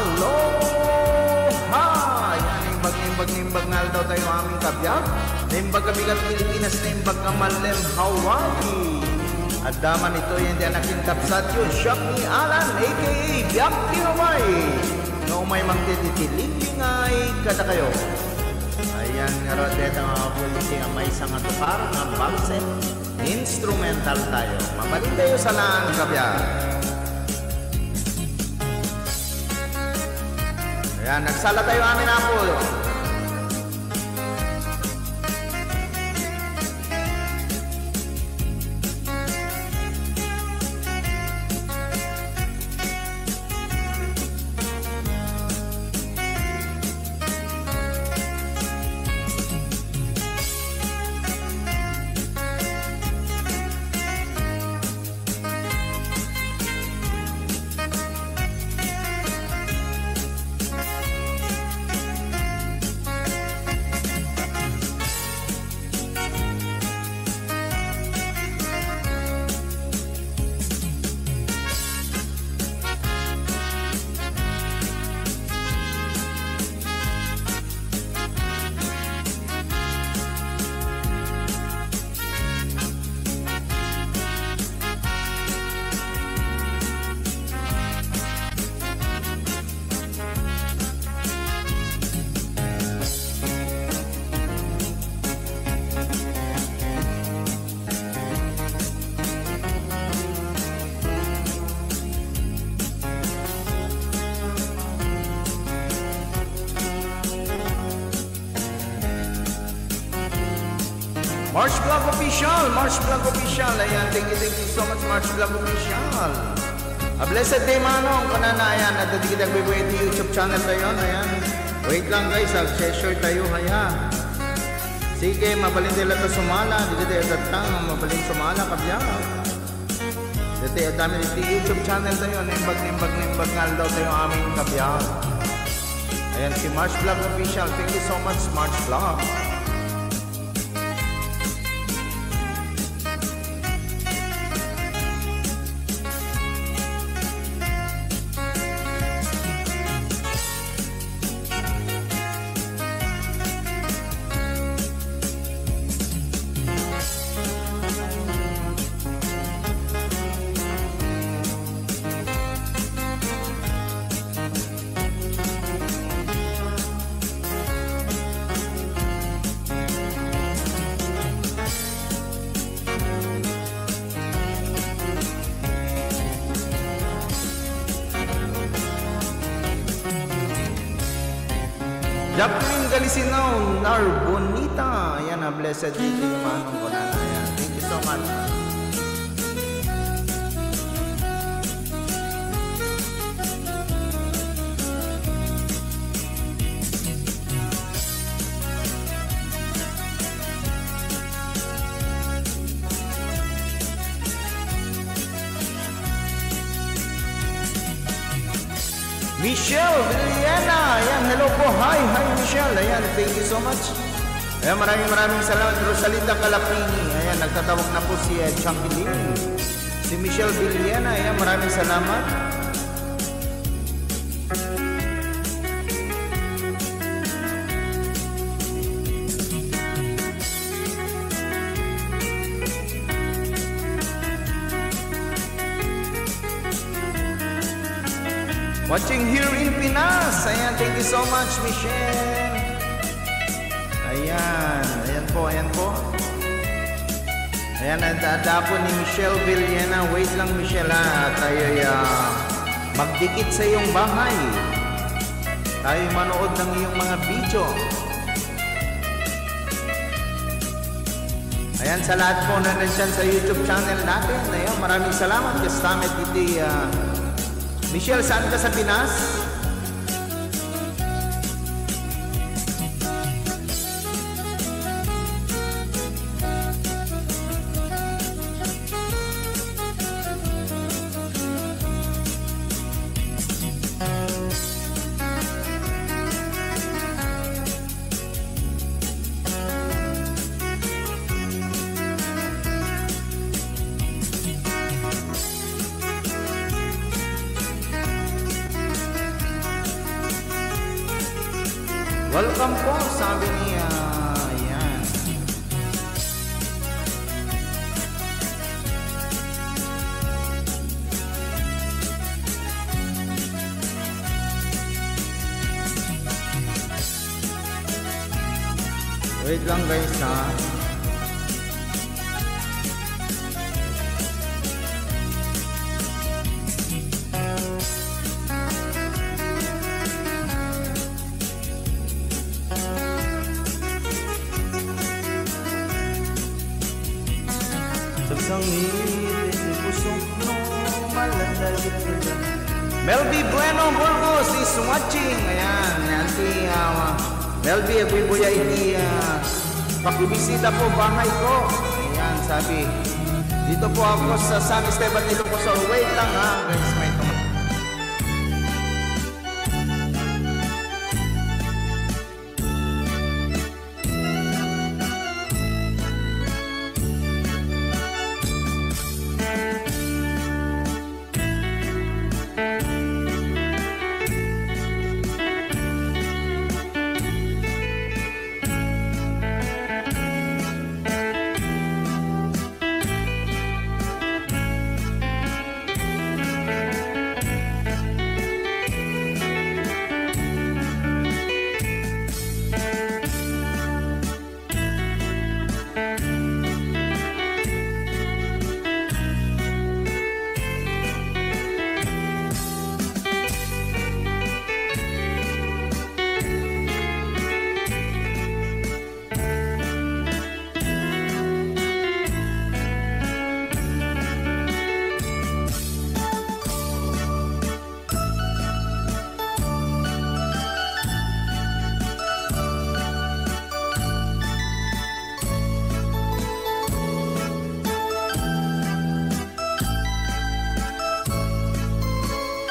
Aloha! Yan, nimbag nga daw tayo aming kabyak. Nimbag kabigat Pilipinas, nimbag kamalem Hawaii. At daman ito yung di anaking kapsat yun, Shock ni Alan, a.k.a. Biak ni Hawaii. No may magtititilingay kada kayo. Ayan nga rodeta mga kapulisi ang may isang atukar ng bagset. Instrumental tayo. Mabalin tayo sa lang kabyak. Ayan, nagsala tayo amin apol. March Vlog Official. Ayan, thank you so much, March Vlog Official. A blessed day, manong. Kanana, ayan, nadadig kita nagbibuhay di YouTube channel tayo. Ayan, wait lang guys, share tayo, ayan. Sige, mabalin nila ito sumala. Dito tayo datang, mabalin sumala, kabyak. Dito tayo, dami di YouTube channel tayo. Nimbag nga daw tayo aming kabyak. Ayan, si March Vlog Official. Thank you so much, March Vlog. Jacqueline Galisinaw, Narbonita. Ayan, a blessed day to yung manong ko na. Ayan, thank you so much. Michelle Villena, ayan, hello po, hi Michelle, ayan, thank you so much. Ayan, maraming salamat. Rosalinda Calapini, ayan, nagtatawag na po si Champiling. Si Michelle Villena, ayan, maraming salamat. Watching here in Pinas. Ayan, thank you so much, Michelle. Ayan po. Ayan, nadada po ni Michelle Villena. Wait lang, Michelle, ha. Tayo'y magdikit sa iyong bahay. Tayo'y manood ng iyong mga video. Ayan, sa lahat po na nandyan sa YouTube channel natin. Ayan, maraming salamat. Kastamet iti, Michelle, saan ka sa Pinas? Welcome po, sabi niya. Ayan. Wait lang guys ha. Melby Bueno Burgos is watching. Ayan, Auntie Melby Abuibuya Iti, pakibisita po bahay ko. Ayan, sabi. Dito po ako sa San Esteban Ilocos. Wait lang ha, guys, may tumatawag.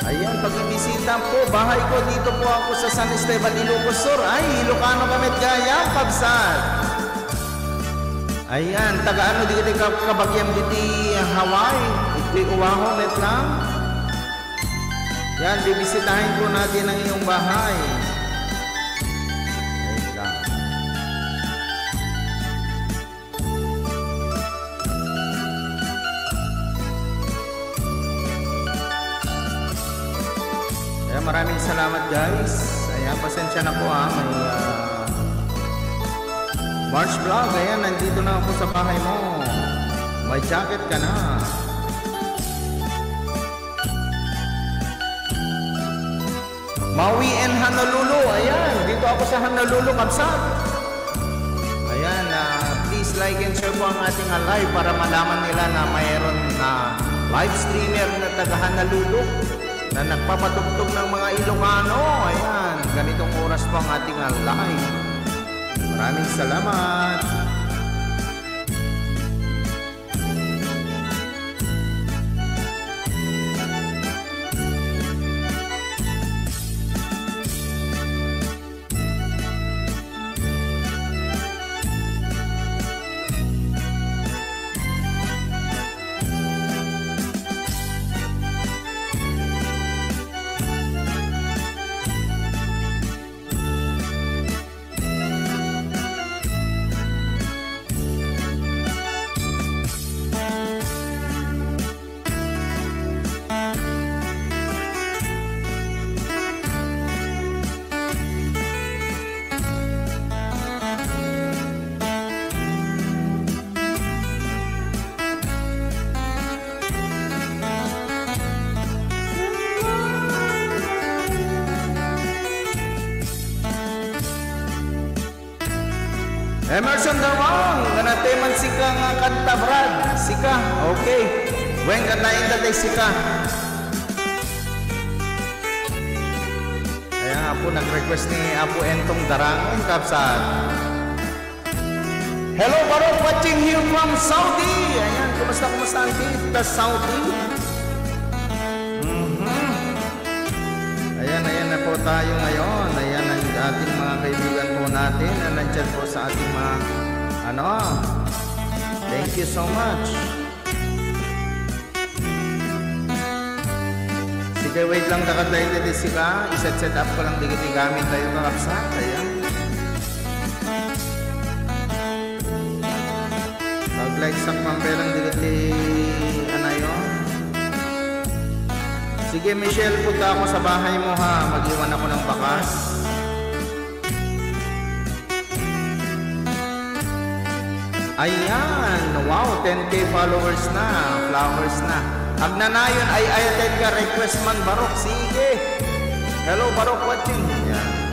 Ayan, pag-ibisita po, bahay ko dito po ako sa San Esteban, Ilocos Sur. Ay, Ilocano kami gaya, kabsat. Ayan, taga-ano di kita kabagyang diti Hawaii. Iti uwaho, Vietnam. Yan, bibisitahin po natin ang iyong bahay. Wait lang. Ayan, maraming salamat guys. Ayan, pasensya na po ha. May March Vlog. Ayan, nandito na ako sa bahay mo. May jacket ka na. Maui and Honolulu. Ayan, dito ako sa Honolulu, Kapsat. Ayan, please like and share po ang ating live para malaman nila na mayroon na live streamer na taga Honolulu na nagpapatugtog ng mga Ilocano. Ayan, ganitong oras po ang ating live. Maraming salamat. Emerson Dawang, kanateman sika nga kanta Brad. Sika, okay. Bueng kantain tatay sika. Ayan, Apo, nag-request ni Apo Entong Darang, Kapsat. Hello, Barok, watching here from Saudi. Ayan, kumusta ang dito, Saudi? Ayan na po tayo ngayon. Ayan ang ating mga kaibigan po natin na nandyan po sa ating mga thank you so much. Sige, wait lang, nakatay dito sika. Iset-set up ko lang dito gamit tayo kakapsat. Ayan. mag-like sa pambelang digiti ano yun. Sige Michelle, punta ako sa bahay mo ha, mag-iwan ako ng bakas. Ayan, wow, 10k followers na, flowers na. Agnanayon ay attend ka, request man Barok, sige. Hello Barok watching. Ayan.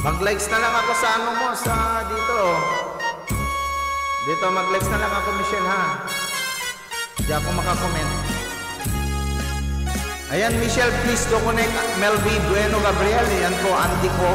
Mag-likes na lang ako sa ano mo, sa dito. Dito, mag-likes na lang ako, Michelle, ha? Hindi ako makakomment. Ayan, Michelle, please do connect Melby Bueno Gabriel. Yan po, auntie ko.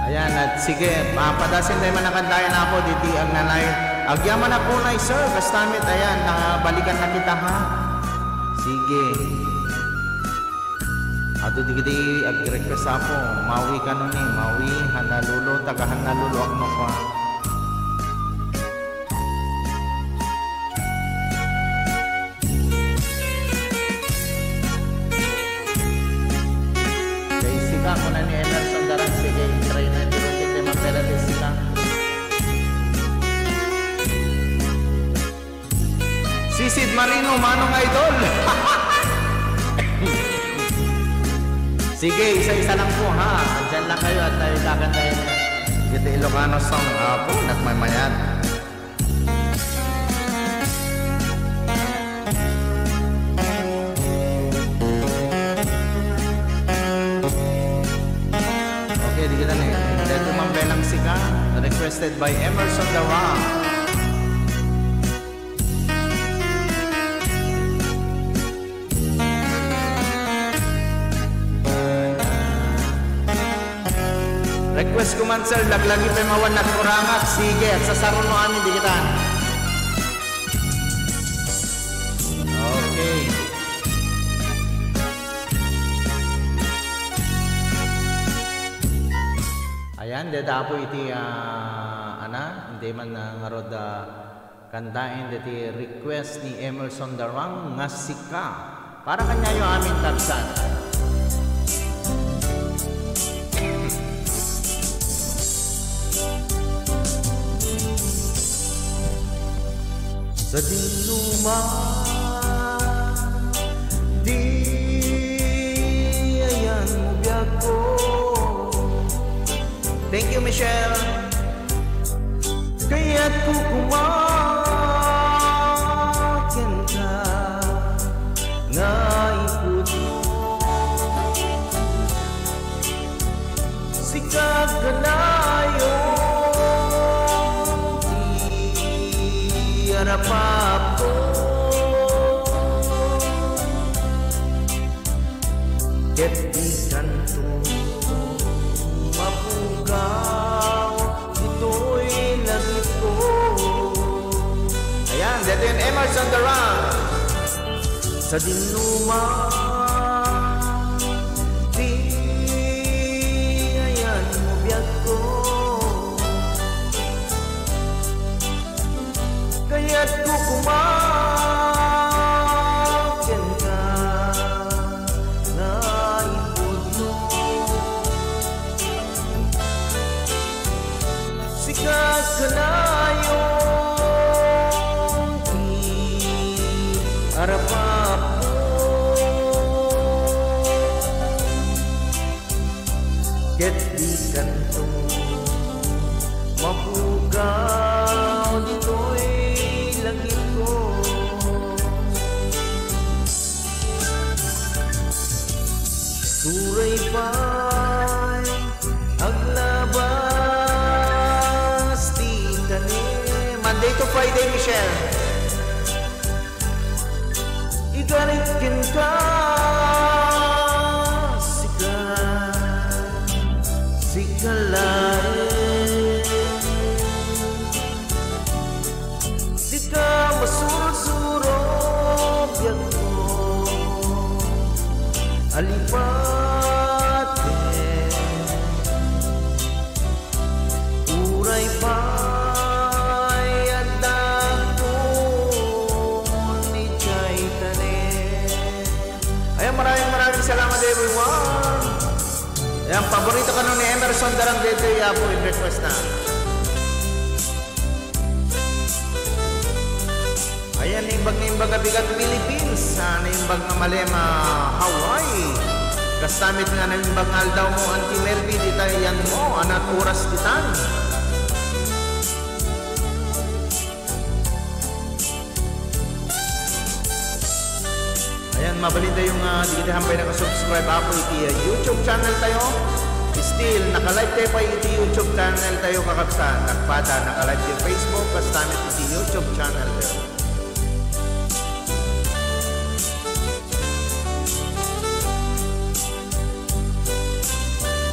Ayan, at sige, padasin tayo manakantayan ako, diti ang nanay. Agyaman na po na, sir, kastamit, ayan, balikan na kita, ha? Sige. Ato di ag-request ako, mawi ka nun eh, mawi, hanalulo, taga-hanalulo ako mo pa. Kaya ko na ni Emerson Darang, sige, try na tinutin na mapelalis sila. Sisid Marino, manong idol. Sige, isa-isa lang po ha. Andyan lang kayo at tayo kakantayin. Ito Ilocano song, po, nagmamayat. Okay, di kita na yun. Dito mambelang sika, requested by Emerson Darang. Request ko man sir, laglagi pa mawan na kurangat. Sige, at sasaron mo amin, di kita. Okay. Ayan, dada po iti, hindi man nga rod kantain, dati request ni Emerson Darang, nga sika. Para kanya yung amin tapsan. Sa dinuma di ayan mo biyak ko. Thank you Michelle. Kaya't kukumakin ka nga ikot mo. Sikat ka na yun harap ko. Ket di kanto mapugaw, ito'y langit ko. Ayan, dito yung Emerson Darang. Sa dinuma di ayan mo biyak ko. Kaya't kukumakin ka na ipod mo. Sikat ka na yung harapap mo. Ket di kanto mapugaw, dito'y langit ko. Suray pa'y aglabas di kani. Monday to Friday, Michelle. Igarikin ka sikalain. Di ka masunod alipate uray pa'y adakon ni Chaitane. Ayan, maraming salamat everyone. Ayan, paborito ka nun ni Emerson Darang dito, po i-request na. Ayan, nimbag abigat Philippines. Nimbag na malema Hawaii. Kastamit nga nimbag nga aldaw mo Auntie Melby. Di tayo yan mo, anak oras titan. Ayan, mabalita yung di kita hampay nakasubscribe ako iti YouTube channel tayo. Still, naka-live tayo pa iti YouTube channel tayo kakabsan. Nagpada, naka-live tayo Facebook. Kastamit iti YouTube channel tayo.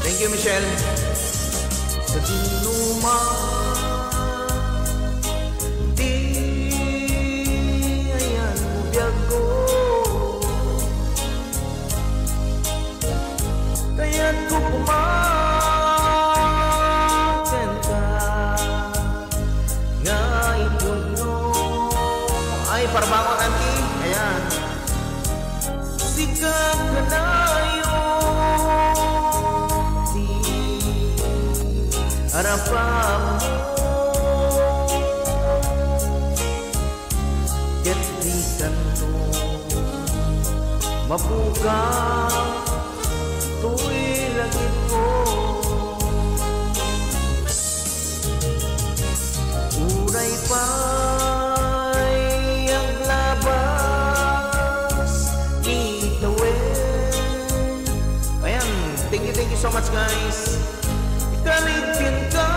Thank you, Michelle. Sa dinuman, di ayan mo biyag ko, kaya't ko pumakan ka, nga ipuno. Ay, parbangon, Auntie. Ayan. Sikat ka na harapan mo, ket di kanto mabuka tuwi langit ko. Uray pa'y ang labas itawin. Ayan, thank you so much guys. Kaligpin ka,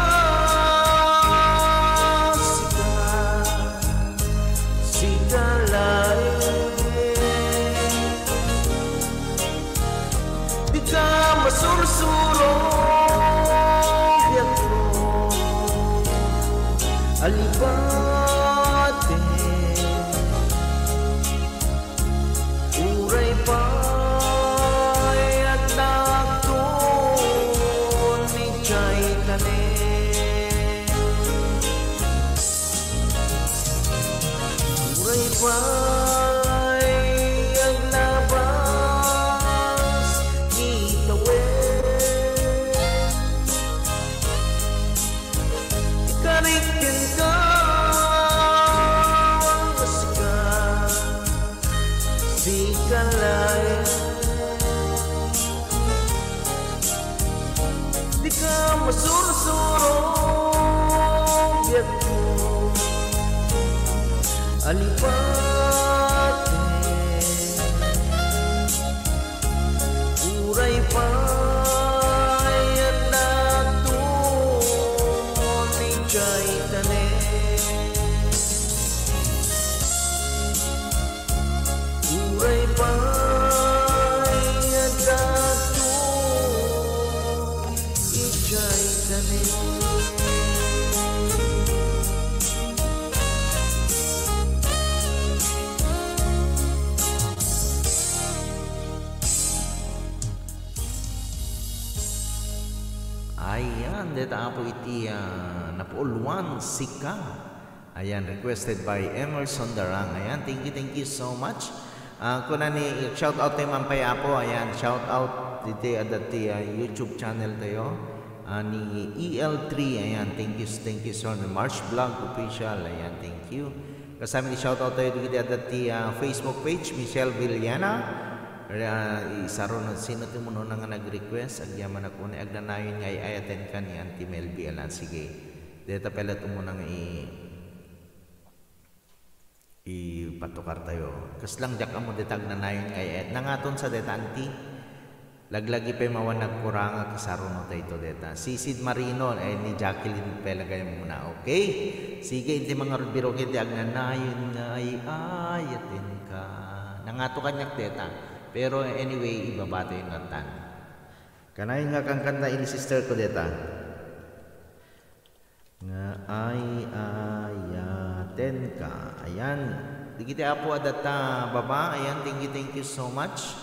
sikalain. Di ka masursuro, yatro, alipate, uray pa. Uray pa'y ang labas itawin. Ikarikin ka, sikalain. Di ka masursuro, yat mo alipate, uray pa'y anak ni Chaitane. Uray pa'y anak ni Chaitane. Ayan, deta po iti napuulwan sika. Ayan, requested by Emerson Darang. Ayan, thank you so much. Kuna ni shout out tayo mampaya po. Ayan, shout out dito adati YouTube channel tayo ni EL3. Ayan, thank you so much. March Vlog Official. Ayan, thank you. Kasama ni shout out tayo dito adati Facebook page Michelle Villana. Isaron sino ti muno nga nag-request agyaman ako ni agnanayon nga i-attend ka ni Auntie Melby. Alan, sige deta pala ito muna nga ipatukar tayo kas lang jak mo deta agnanayon nga i-attend nangaton sa deta Auntie laglagi pa mawan nagkuranga kasaron tayo ito deta si Sid Marino ni Jacqueline pala kayo muna. Okay, sige hindi mga biro kiti agnanayon nga i-attend ka nangato kanyak deta. Pero anyway, ibabata yung kantan. Kanayin nga kang kanta ini sister ko deta. Nga ay ayaten ka. Ayan. Di kita apo adata baba. Ayan, thank you so much.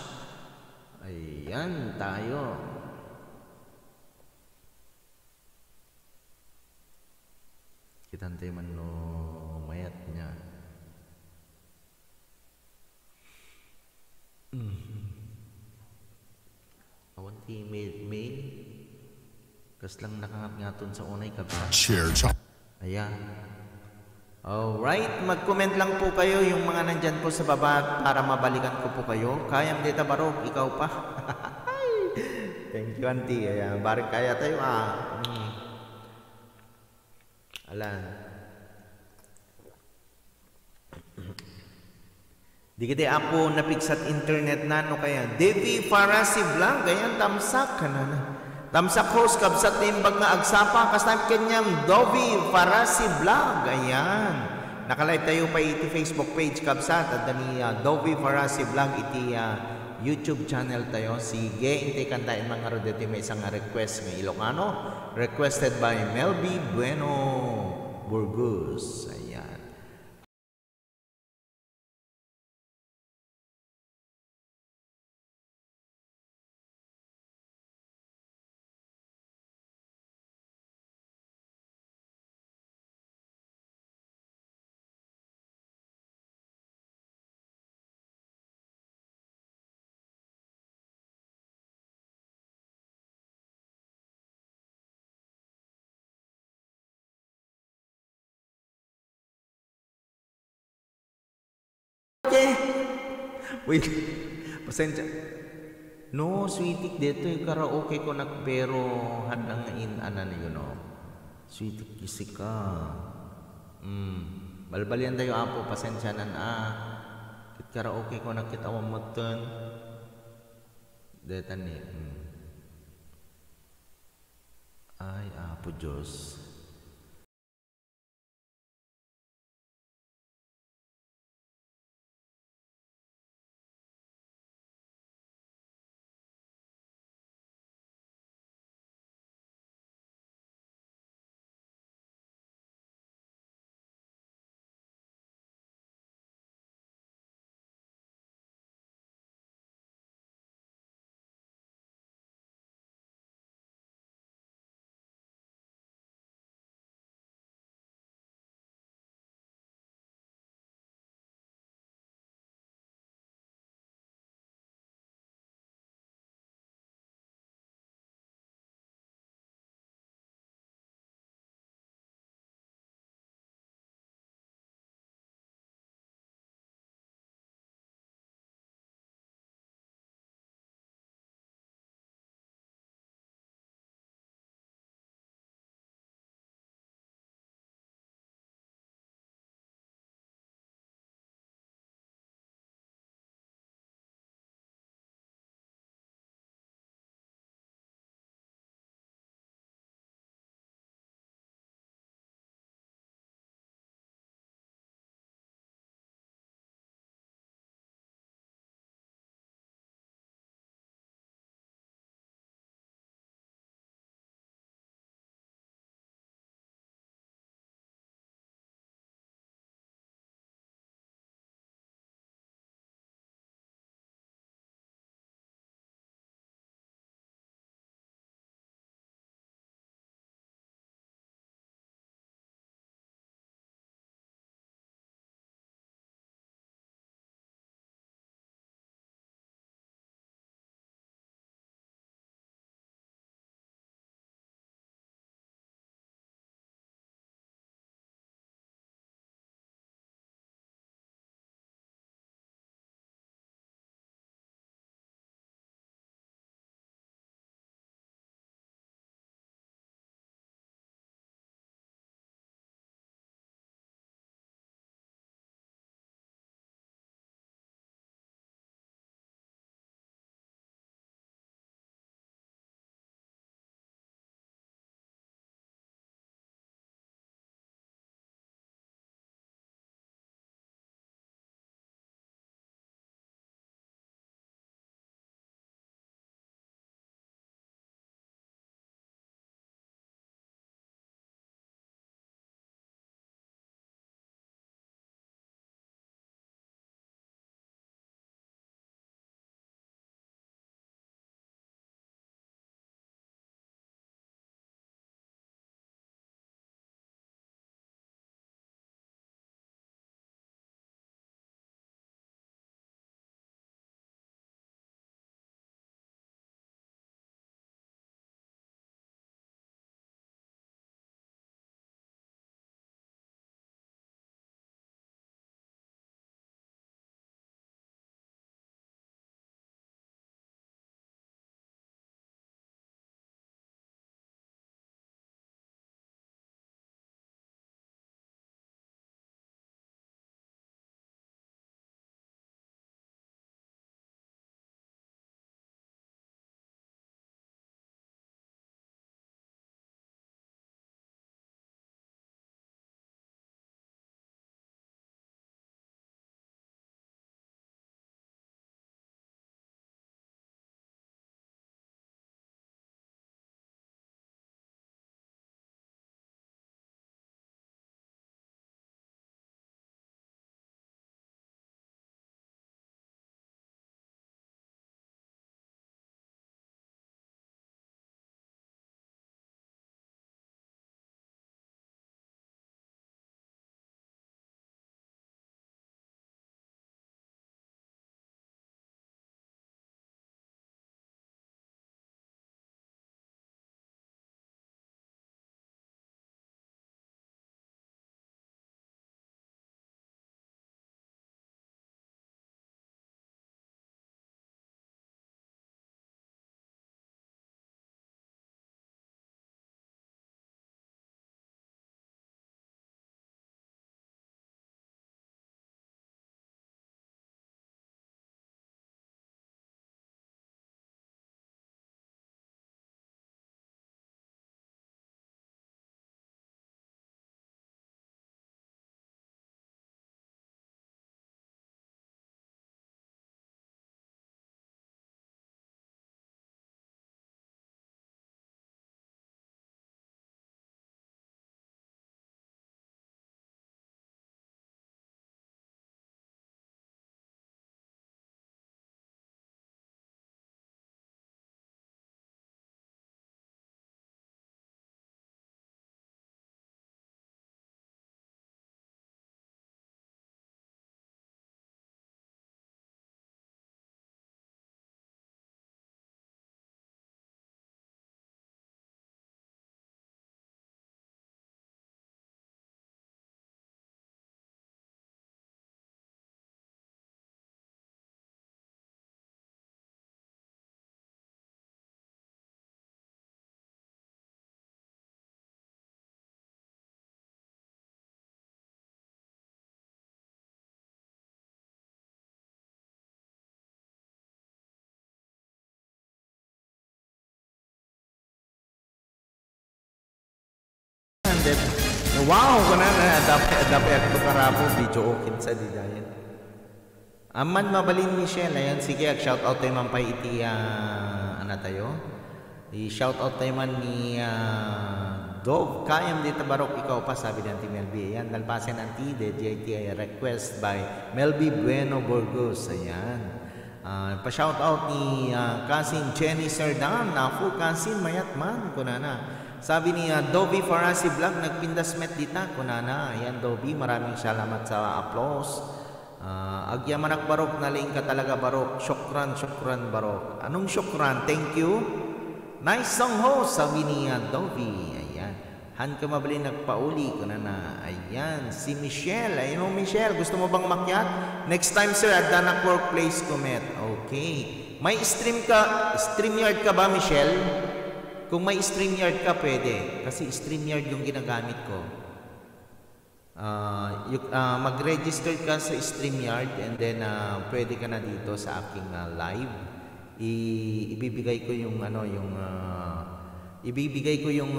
Ayan tayo. Kitantay man no mayat niya. Awan ti mail. Kas lang nakangat-ngaton sa unay kabsa. Ayan. Alright, mag-comment lang po kayo yung mga nandyan po sa baba para mabalikan ko po kayo. Kayang dita barog, ikaw pa. Thank you, auntie. Ayan, barik kaya tayo Alan. Di kita apo napiksat internet na no kaya. Devi Farasi Vlog, ayan, tamsak ka na. Tamsak host kabsat timbag nga agsapa kasam kanyang Dovi Farasi Vlog. Ayan. Nakalive tayo pa iti Facebook page kabsat at dani Dovi Farasi Vlog iti YouTube channel tayo. Sige, inte kantain mga rodete may isang request ng Ilocano. Requested by Melby Bueno Burgos. Ayan. Wait, pasensya. No, sweetie, dito yung karaoke ko pero hadang anan yun, no? Sweetie, kisi ka. Balbalian tayo apo, pasensya nan Kit karaoke ko nakita mo matan. Deta ni. Ay, apo Diyos. that. Wow, kunana dapat ako karapo video okay sa didayan. Aman mabalin Michelle, ayan sige, shout out tayo man pa iti ano tayo. I-shout out tayo man ni Dove, kayam dito barok ikaw pa, sabi ng Team Melby. Ayan, lalpasin ang TDJT request by Melby Bueno Burgos. Ayan. Pa-shout out ni Cousin Jenny Serdan, na full cousin mayatman, kunana. Sabi ni Dobby Farasi Vlog, nagpindas met dita, kunana. Ayan Dobby, maraming salamat sa applause. Agya manak barok, naling ka talaga barok. Syukran barok. Anong syukran? Thank you. Nice song ho, sabi ni Dobby. Ayan. Han ka mabali nagpauli ko na. Ayan. Si Michelle. Ayun mo Michelle, gusto mo bang makyat? Next time sir, at Danak Workplace Comet. Okay. May StreamYard ka ba Michelle? Kung may StreamYard ka, pwede. Kasi StreamYard yung ginagamit ko. Mag-register ka sa StreamYard and then pwede ka na dito sa aking live. Ibibigay ko yung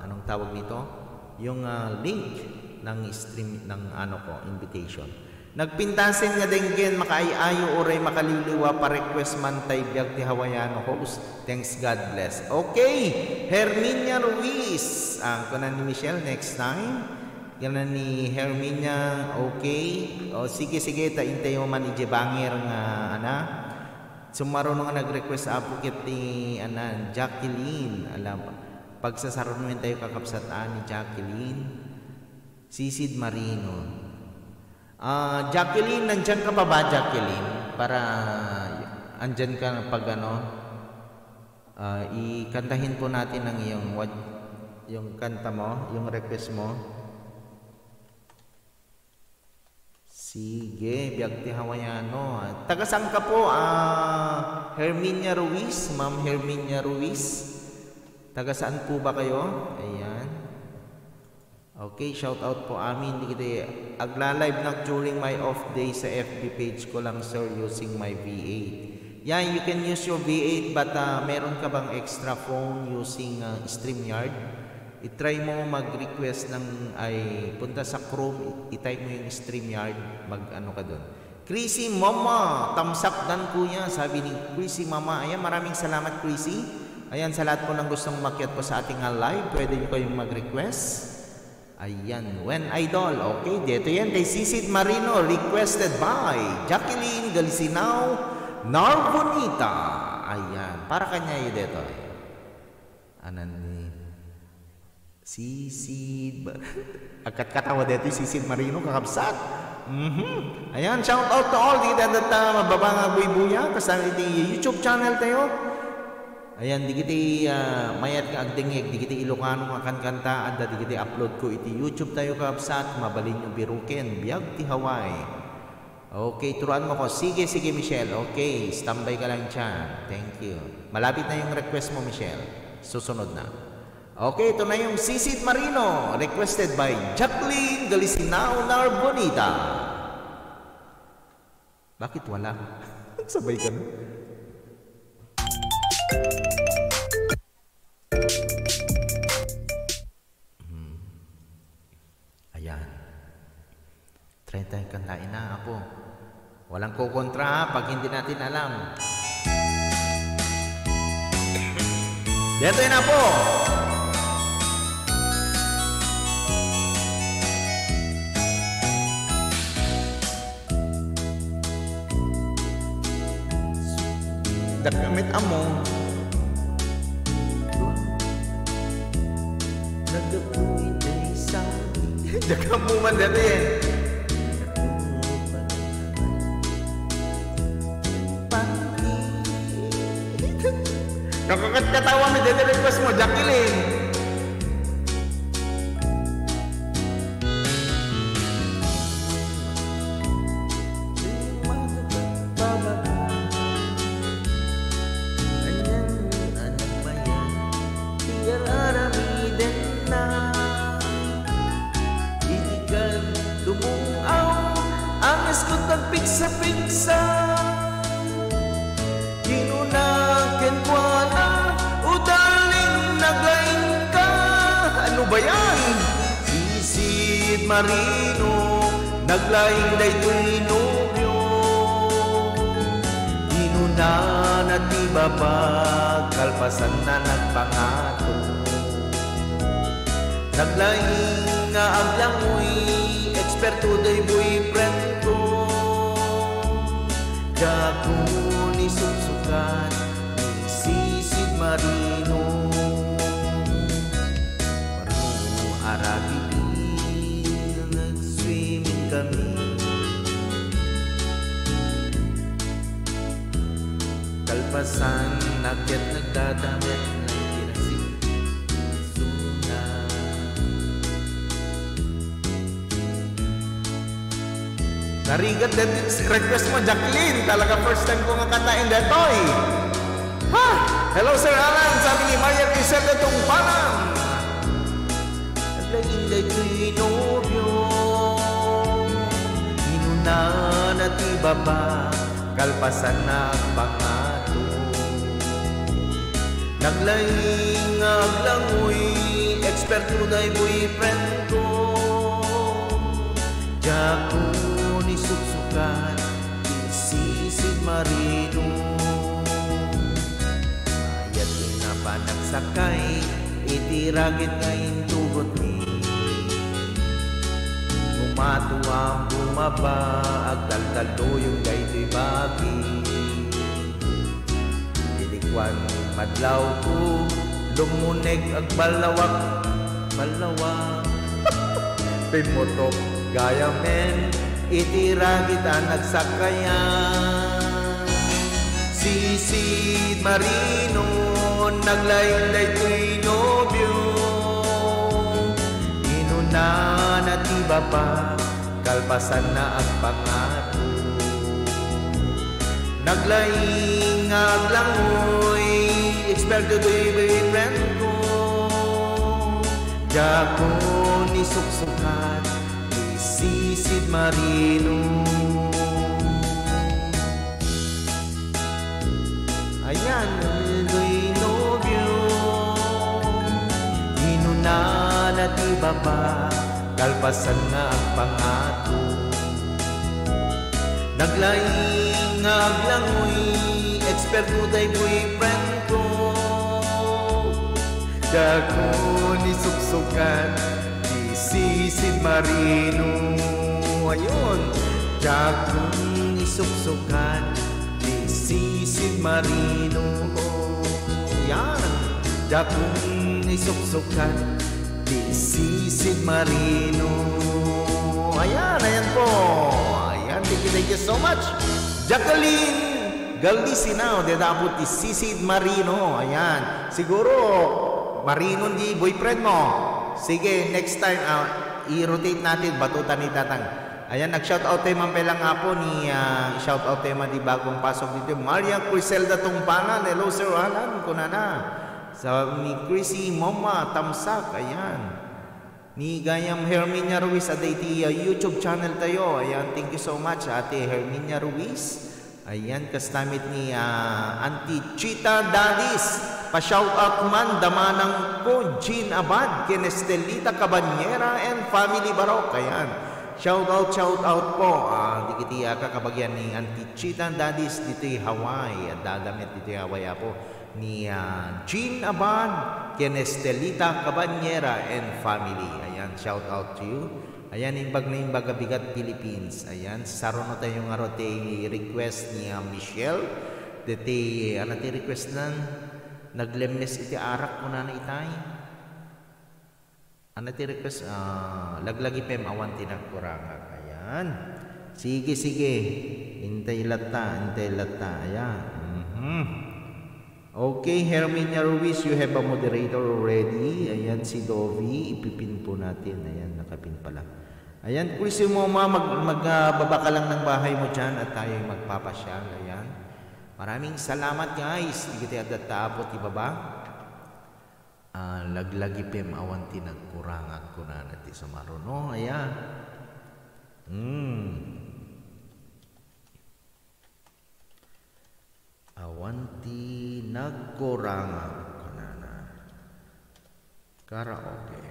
anong tawag nito, yung link ng stream ng invitation. Nagpintasin nga denggen makaayo oray makaliliwa pa request man tay biag ti Hawaiano host. Thanks, God bless. Okay, Herminia Ruiz ang kunan ni Michelle next time. Yan ni Herminia. Okay, o sige ta intay mo man ijebangir nga sumaro nga nag-request apo kit ni Jacqueline. Alam, pagsasaron mo tayo kakapsataan ni Jacqueline. Sisid Marino. Jacqueline, nandyan ka pa ba Jacqueline? Para andyan ka pag ikantahin po natin ang yung kanta mo, yung request mo. Sige, biyagti Hawaiano. Tagasang ka po, Herminia Ruiz, Ma'am Herminia Ruiz. Tagasaan po ba kayo? Ayan. Okay, shout out po amin. Agla-live na during my off day sa FB page ko lang sir using my V8. Yeah, you can use your V8 but meron ka bang extra phone using StreamYard? I-try mo mag-request punta sa Chrome, i-type mo yung StreamYard, ka doon. Chrissy Mama, tamsak dan kuya, sabi ni Chrissy Mama. Ayan, maraming salamat Chrissy. Ayan, sa lahat po ng gustong makiat po sa ating live, pwede nyo kayong mag-request. Ayan, When Idol. Okay, dito yan kay Sisid Marino, requested by Jacqueline Galisinao Narbonita. Ayan, para kanya yun dito. Sisid agkat katawa dito Sisid Marino kakabsat. Ayan, shout out to all dito mababanga buy-buya kasama iti YouTube channel tayo. Ayan, di kiti mayat ka agdingeg, di kiti Ilocano nga kanta adda di kiti upload ko iti YouTube tayo kakabsat, mabalin yung biruken biag ti Hawaii. Okay, turuan mo ko. Sige Michelle. Okay, standby ka lang dyan. Thank you. Malapit na yung request mo Michelle. Susunod na. Okay, ito na yung Sisid Marino, requested by Jacqueline Galisinao Narbonita. Bakit wala? Sabay ka na. Ayan. Try tayong kantain na, apo. Walang kukontra pag hindi natin alam. Dito na po. Dagamit amo nagdapuy day sa dagamo man dati nakakatawa mo dati request mo Jacqueline. Pigsa-pigsa Ginunakin ko na O darling nagain marino, naglaing daytoy nobyo. Inuna na ti babag, kalpasan na nagpangato. Naglaing nga aglangoy, eksperto day boyfriend ko. Dako ni susukan, ni sisid marino. Marino arabibin, nag-swimming kami. Kalpasan, nakyat nagdadamit, narigat din request mo, Jacqueline. Talaga first time ko ngakatain detoy. Ha! Hello, Sir Alan. Sabi ni Maria Criselda Tungpanang. Naglaing daytoy nobyo. Inuna na ti baba, kalpasan na pangato. Naglaing aglangoy, eksperto day boyfriend ko. Jako ni suksukan, isisid marino. Mayat na panagsakay, itiragit ngayon tugot ni. Umato ang bumaba, agdaldalo yung daytoy bagi. Ilikwan madlaw ko, lumunig ag balawak, balawak. Pimotok gaya men, itira kita nagsakayan. Sisid marino, naglaing daytoy nobyo. Inuna na ti baba, kalpasan na ang pangato. Naglaing aglangoy, eksperto do'y boyfriend ko. Dako ni suksukan, sisid marino. Ayan, do'y nobyo. Inuna na ti baba, kalpasan na ang pangato. Naglaing aglangoy, eksperto day boyfriend ko. Dako ni suksukan, sisid marino. Ayun, jakong isuksukan, sisid marino. Yan, jakong isuksukan, sisid marino. Ayan, ayan po. Ayan, thank you so much, Jacqueline Galisinao, de dapat sisid marino. Ayan, siguro marino di boyfriend mo. Sige, next time, i-rotate natin, batutan ni Tatang. Ayan, nag-shoutout tayo mampelang nga po ni, shoutout tayo di bagong pasok dito. Maria Criselda Tungpangan, hello Sir Alan, kunana. Sa ni Chrissy Moma Tamsak, ayan. Ni Gayam Herminia Ruiz, aday ti YouTube channel tayo. Ayan, thank you so much, Ate Herminia Ruiz. Ayan, kastamit ni Auntie Chita Dadis. Pa-shoutout man, damanang ko, Jean Abad, Kinestelita Cabanyera, and Family Barok. Ayan. Shoutout po. Di kiti kakabagyan ni Auntie Chita Dadis dito'y Hawaii. At dadamit dito'y Hawaii po ni Jean Abad, Kinestelita Cabanyera, and Family. Ayan, shoutout to you. Ayan, imbag na imbag abigat Philippines. Ayan, saron na tayo nga rote request ni Michelle. Diti, ti request nan? Naglemnes iti arak mo na itay. Ano ti request? Laglagi pem awan tinagkuranga. Ayan. Sige. Hintay lata. Ayan. Okay, Herminia Ruiz, you have a moderator already. Ayan, si Dovi. Ipipin po natin. Ayan, nakapin pala. Ayan, kung si mo magbaba ka lang ng bahay mo dyan at tayo magpapasyal. Ayan. Maraming salamat guys. Di kita adataapot ibaba. Laglagi pem awan tinagkurangat ko na natin sa maruno. Ayan. Awanti nagkurangat ko na. Karaoke.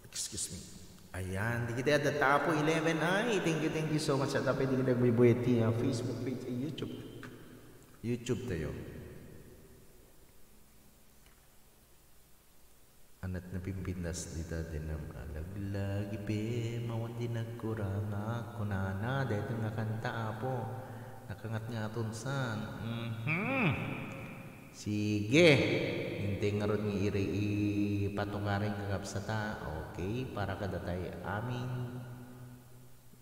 Excuse me. Ayan, di kita ada tapo 11 ay. Thank you so much. At pwede kita nagbibueti Facebook page ay YouTube. YouTube tayo. Anat na pimpindas dita din na malaglag ipe mawan din nagkurang ako na dahil nga kanta apo nakangat nga tunsan. Sige, hindi nga ron iri ipatungaring kakabsata. Okay, para kadatay amin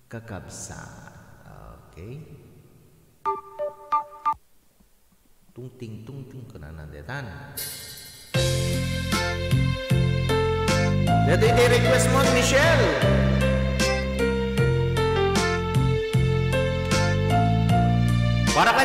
kakabsa. Okay. Tungting ka na nandetan. Dito request mo, Michelle. Para ka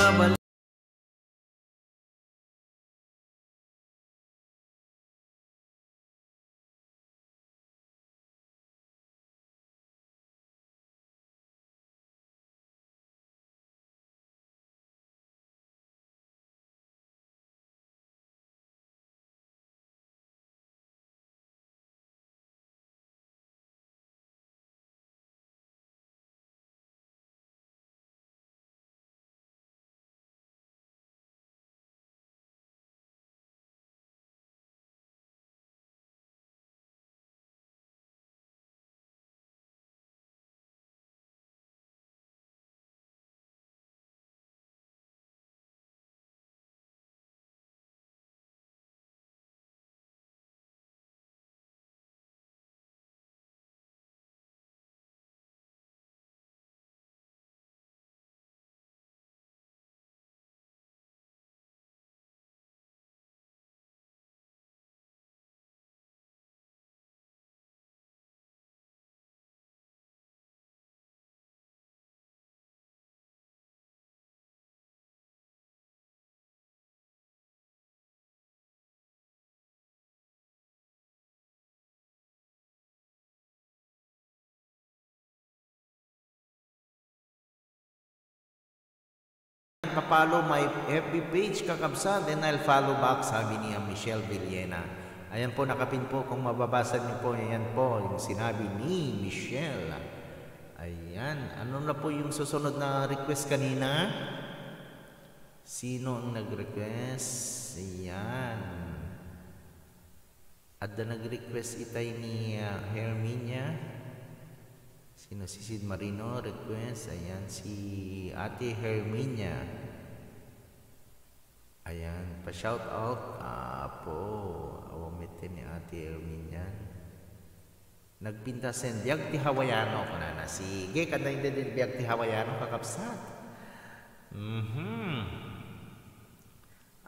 mabalik papalo my FB page kakabsat, then I'll follow back, sabi ni Michelle Villena. Ayan po, nakapin po, kung mababasa niyo po, ayan po, yung sinabi ni Michelle. Ayan, ano na po yung susunod na request kanina? Sino ang nag-request? Ayan. At na nag-request itay ni Herminia. Sino? Si Sid Marino request. Ayan, si Ate Herminia. Ayan, pa-shout out po. Awamitin ni Ate Herminia. Nagpinta sen biag ti Hawaiano kanana. Sige, kanday din biag ti Hawaiano kakapsat.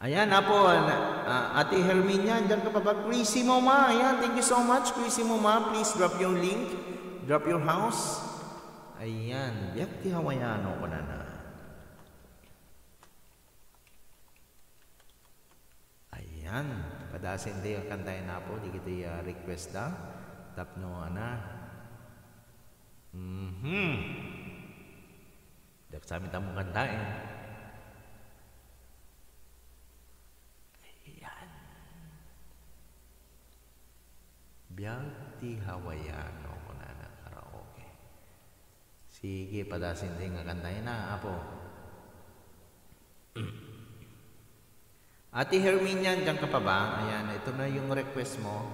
Ayan na po, Ate Herminia, dyan ka pa ba? Chrissy Moma, ayan, thank you so much, Chrissy Moma. Please drop your link, drop your house. Ayan, biyak ti Hawaiano ko na. Ayan, padasin di ang kantayin na po, di kita request na. Tap no, ana. Dak sa amin tamong kantain. Biag ti Hawaiano ko na karaoke. Sige, padasin din nga kantayin na, apo. Ate Herminia, dyan ka pa ba? Ayan, ito na yung request mo.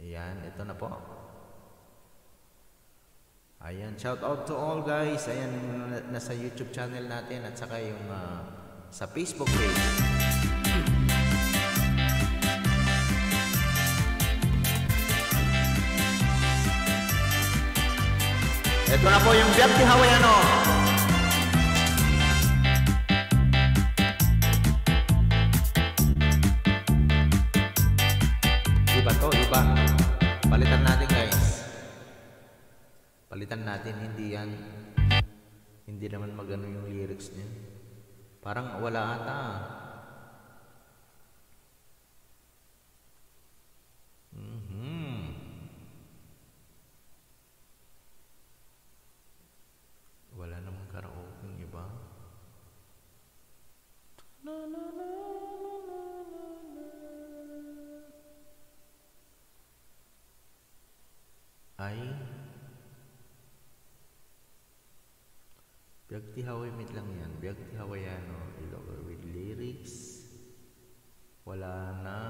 Ayan, ito na po. Ayan, shout out to all guys. Ayan, nasa YouTube channel natin at saka yung sa Facebook page. Ito na po yung biyak ti Hawaiano. Iba to, iba. Palitan natin guys. Palitan natin, hindi yan. Hindi naman magano yung lyrics niya. Parang wala ata. Wala namang karaoke yung iba. Ay biag ti Hawaii mid lang yan. Biag ti Hawaiano with lyrics. Wala na.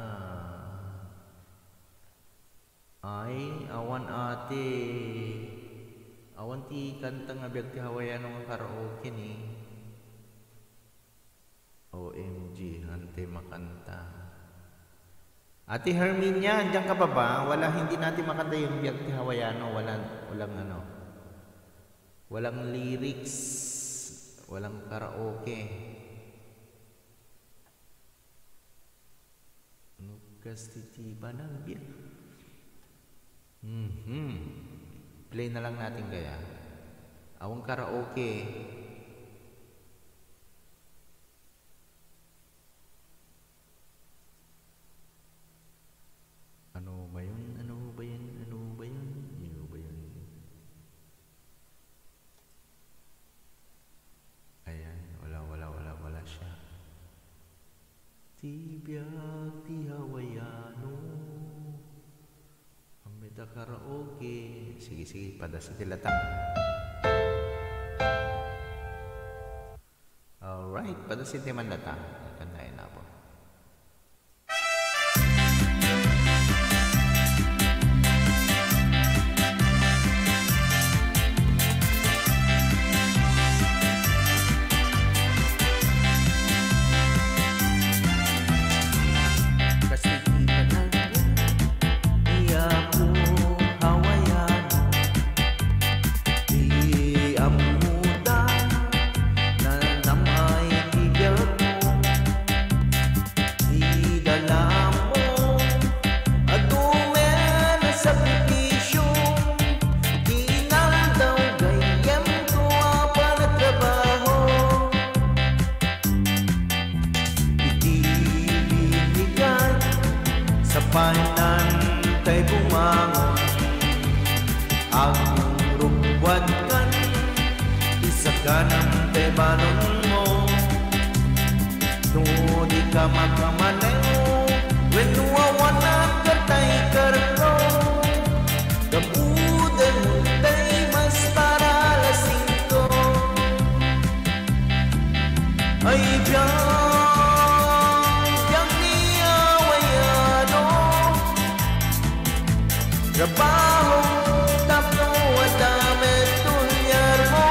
Ay awan ate. Awan ti kanta nga biag ti Hawaiano nga karaoke ni. OMG, hante makanta. Ate Herminia, andyan ka pa ba? Wala, hindi natin makanta yung biag ti Hawaiano. Walang ano. Walang lyrics. Walang karaoke. Nukas titiba ng biag. Play na lang natin kaya. Awang karaoke. Ano ba yun? Ano ba yun? Ano ba yun? Ano ba yun? Ayan. Wala siya. Tibiyag ti Hawaiano. Amida karaoke. Sige, padas iti latang. Alright, padas iti man latang. Kantayin na po. makamaneo when wawanan katay karno kabudan muntay mas para lasing ko ay biyang niyawayano trabaho tapno at damit tulyar mo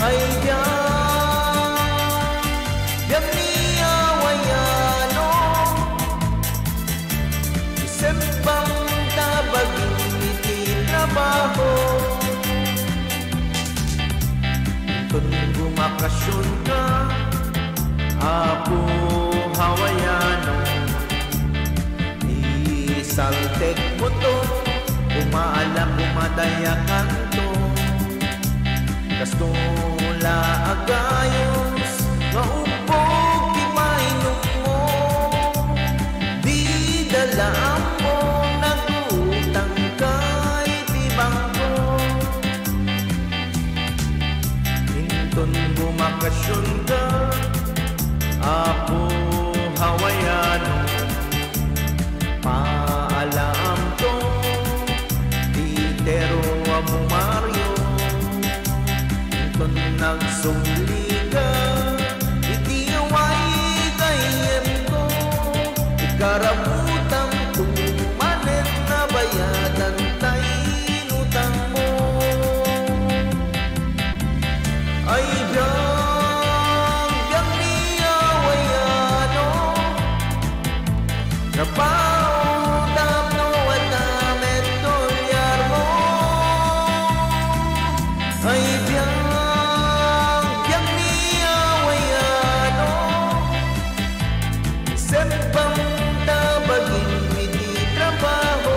ay biyang niyawayano isembang tabagin iti trabaho kung bumakasyon ka apo hawayano isaltek mo to umaalam umadaya kanto kastula agayos maupog imainom mo di dalaan mo nagutang kay tibangko hinton bumakasyon ka apo hawayano paalam ko di tero amo Mario hinton nagsumli ka itiway kayem ko ikaramutan tumanet na bayadan tay inutang mo ay biyang niyawayano trabaho tapno at damit tulyar mo ay biyang niyawayano sempang tabagin iti trabaho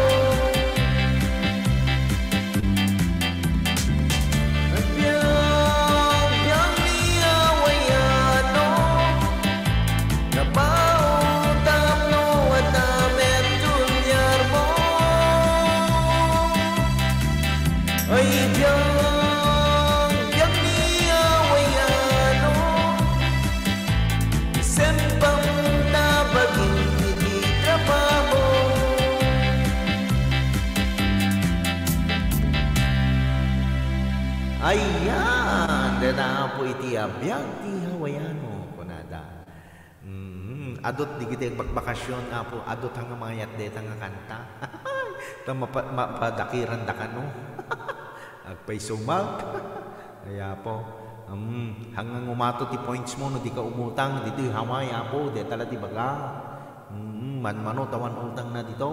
ay biyang niyawayano trabaho tapno at damit tulyar mo ay biyang niyawayano sempang tabagin iti trabaho ayan dana po iti abiyang ti hawayano kunada adot di kita pagbakasyon apo adot hanga mayat deta nga kanta ta mapadakiran da kano agpay sumak kaya po hanggang umato ti points mo no di ka umutang dito yung Hawaii apo deta la ti baga manmano tawan utang na dito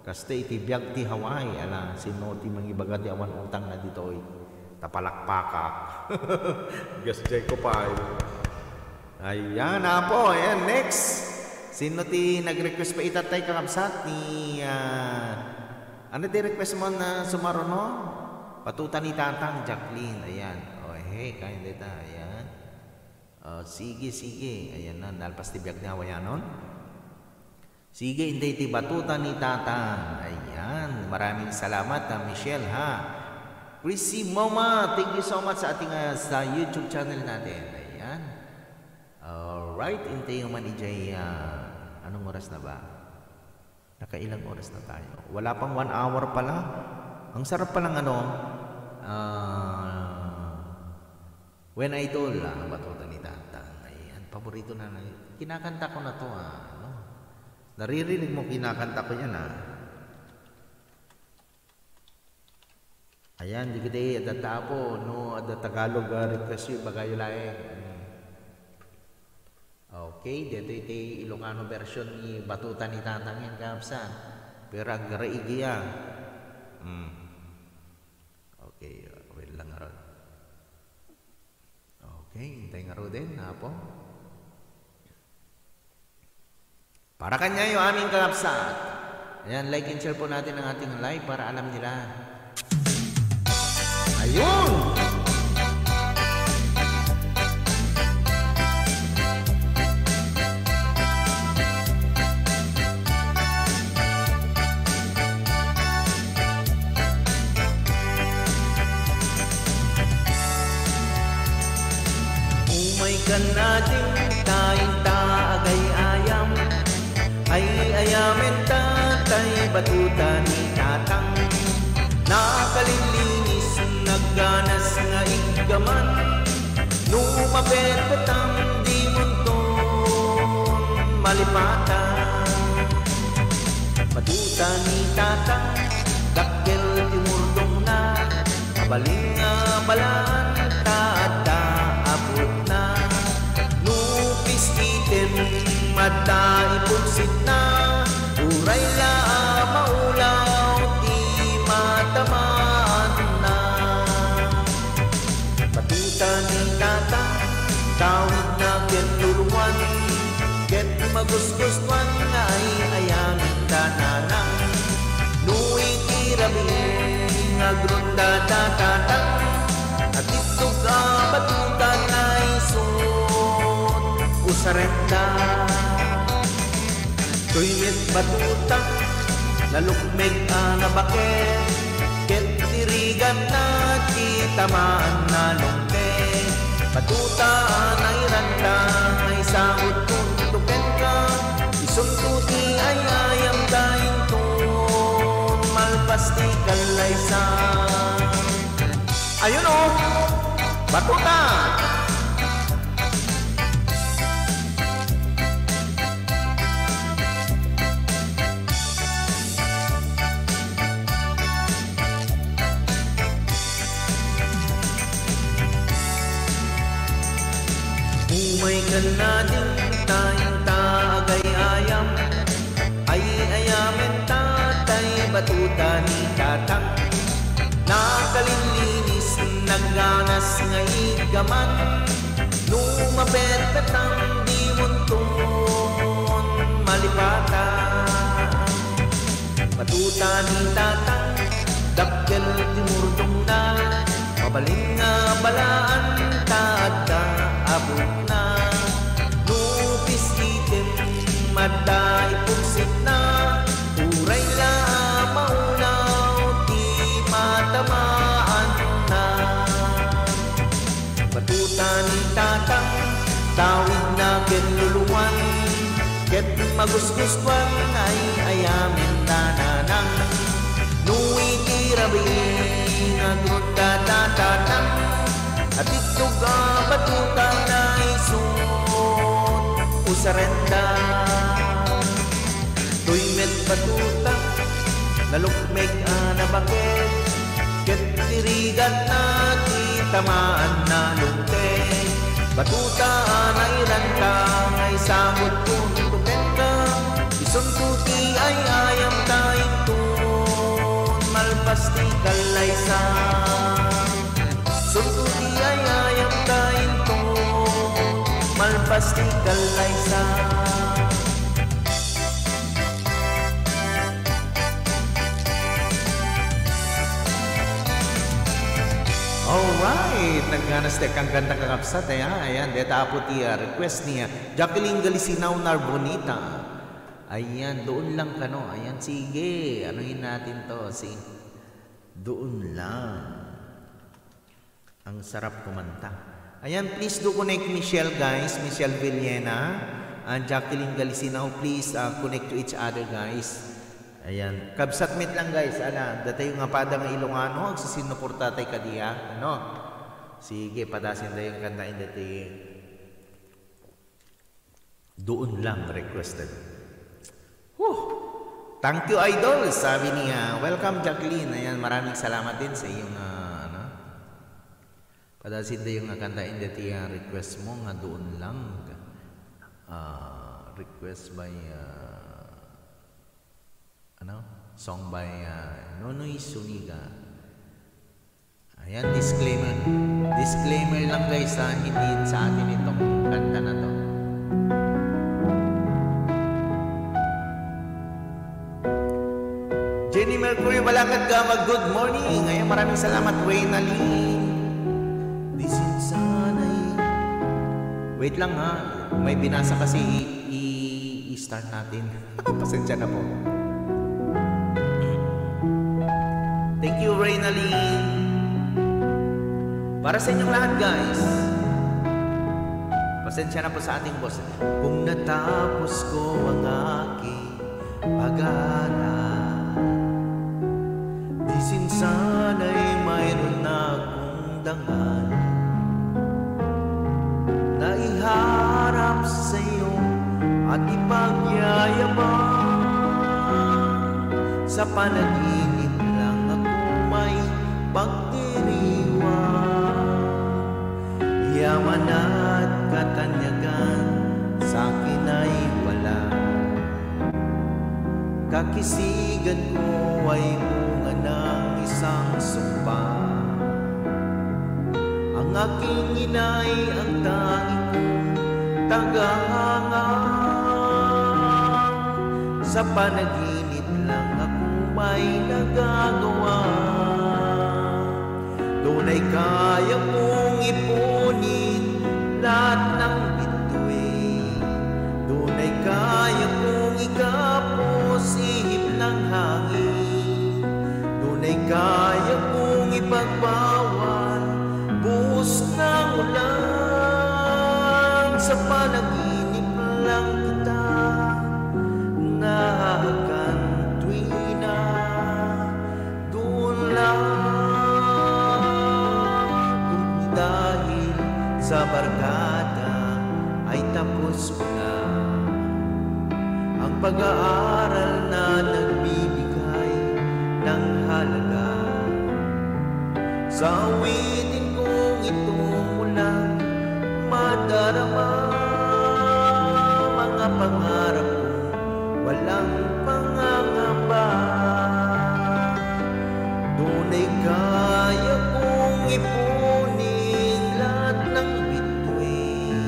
kaste iti biag ti Hawaii ala sino ti mangibaga ti awan utang na dito tapalakpakak gaste ko pa ayan apo ayan next sino ti nag-request pa itatay kakabsat ni ano ti request mo na sumaro no patutan ni Tatang Jacqueline ayan hey kain dita ayan sige ayan na nalpas ti biag ni hawayanon sige hindi ti batutan ni Tatang ayan maraming salamat Michelle ha Chrissy Moma thank you so much sa ating sa YouTube channel natin ayan alright hintay yung manijay anong oras na ba nakailang oras na tayo wala pang 1 hour pala ang sarap palang When Idol batutan ni Tatang ayan paborito na kinakanta ko na to naririnig mo kinakanta ko yan ayan di kita adatapo no ada Tagalog request yung bagayo laeng okay dito iti Ilocano version ni batutan ni Tatang yan kapsan pero agaraigi yan okay wait lang ron okay hintay nga ro din po para kanya yung aming kakapsat ayan like and share po natin ang ating live para alam nila ayun ka na din tayong taagay-ayam, ay ayamin tatay batuta ni tatang. Nakalilinis nagganas nga igaman, numapet petang di munton malipatan. Batuta ni tatang dakkel timurdong na, kabaling nga balaan tata abot na. Nupis item mata ipulsit na, uray la maulaw di matamaan na. Batuta ni tatang tawid na ketuluan, ket magusguswan nga ay ayamin tananang. Nui tirabi nga grunda tatatang, at ito ka batuta na isun usarenda. Tuyit batuta nalukmeg na baket, ket tirigan na kitamaan na lungke. Batuta na iranda ay sahod kung tuken ka, isuntuti ay ayam daing ton malpasti kalaysa. Ayun o, batuta! Umay ka na din tayong taagay-ayam, ay ayamin tatay batuta ni tatang. Nakalilinis nagganas nga igaman, lumapet petang di munton malipatan. Batuta ni tatang dakkel timurdong na, kabaling nga balaan tata abot na. Nupis item mata ipulsit na, uray la maulaw di matamaan na. Batuta ni tatang tawid na kenluluan, ket magusguswan ay ayamin tananang. Nui tirabi nga grunda tatatang, at ito ka batuta na isun usarenda. Tuymet batuta nalukmeg na baket, ket tirigan na kitamaan na lungke. Batuta na iranda ay samot kung tuken ka, isuntuti ay ayam daing ton malpasti kalaysa. Suntuti ay ayam daing ton malpasti kalaysa. Alright, nagganas tek ang ganda kakapsat. Ayan, deta po tiya, request niya. Jacqueline Galisinaw Narbonita. Ayan, doon lang ka no. Ayan, sige, anuhin natin to. Doon lang. Ang sarap kumanta. Ayan, please do connect Michelle guys. Michelle Villena and Jacqueline Galisinaw. Please connect to each other guys. Ayan, kabsatmit lang guys. Datay yung nga pada nga Ilongano, agsisinupurta tay kadiya. Ano? Sige, padasin tayo yung kantain dati. Doon lang requested. Thank you idol, sabi niya. Welcome Jacqueline. Ayan, maraming salamat din sa iyong padasin tayo yung nga kantain dati request mo nga doon lang. Request by song by Nonoy Suniga. Ayan, disclaimer. Disclaimer lang guys, hindi sa atin itong kanta na to. Jenny Mercury Balakad Gama, good morning. Ngayon maraming salamat, Wayne Ali. Wait lang ha, may binasa kasi i-start natin. Pasensya na po. Thank you, Reynalyn. Para sa inyong lahat, guys. Pasensya na po sa ating boss. Kung natapos ko ang aking pag-aaral, di sana'y mayroon na akong dangal na iharap sa iyo at ipagyayabang. Sa panaginip lang ako may pagdiriwang, yaman at katanyagan sa akin ay wala. Kakisigan ko ay bunga ng isang sumpa. Ang aking inay ang tanging kong tagahanga. Sa panaginip lang ako may nagagawa. Doon ay kaya kong ipunin lahat ng bituin. Doon ay kaya kong ikapos ihip ng hangin. Doon ay kaya kong ipagbawal buhos ng ulan. Sa panaginip lang kita nakakantwina. Doon lang kung dahil sa barkada ay tapos ko na ang pag-aaral na nagbibigay ng halaga. Sa awitin kong ito mulang madarama, mga pangarap ko walang pangangamba. Doon ay kaya kong ipunin lahat ng bituin.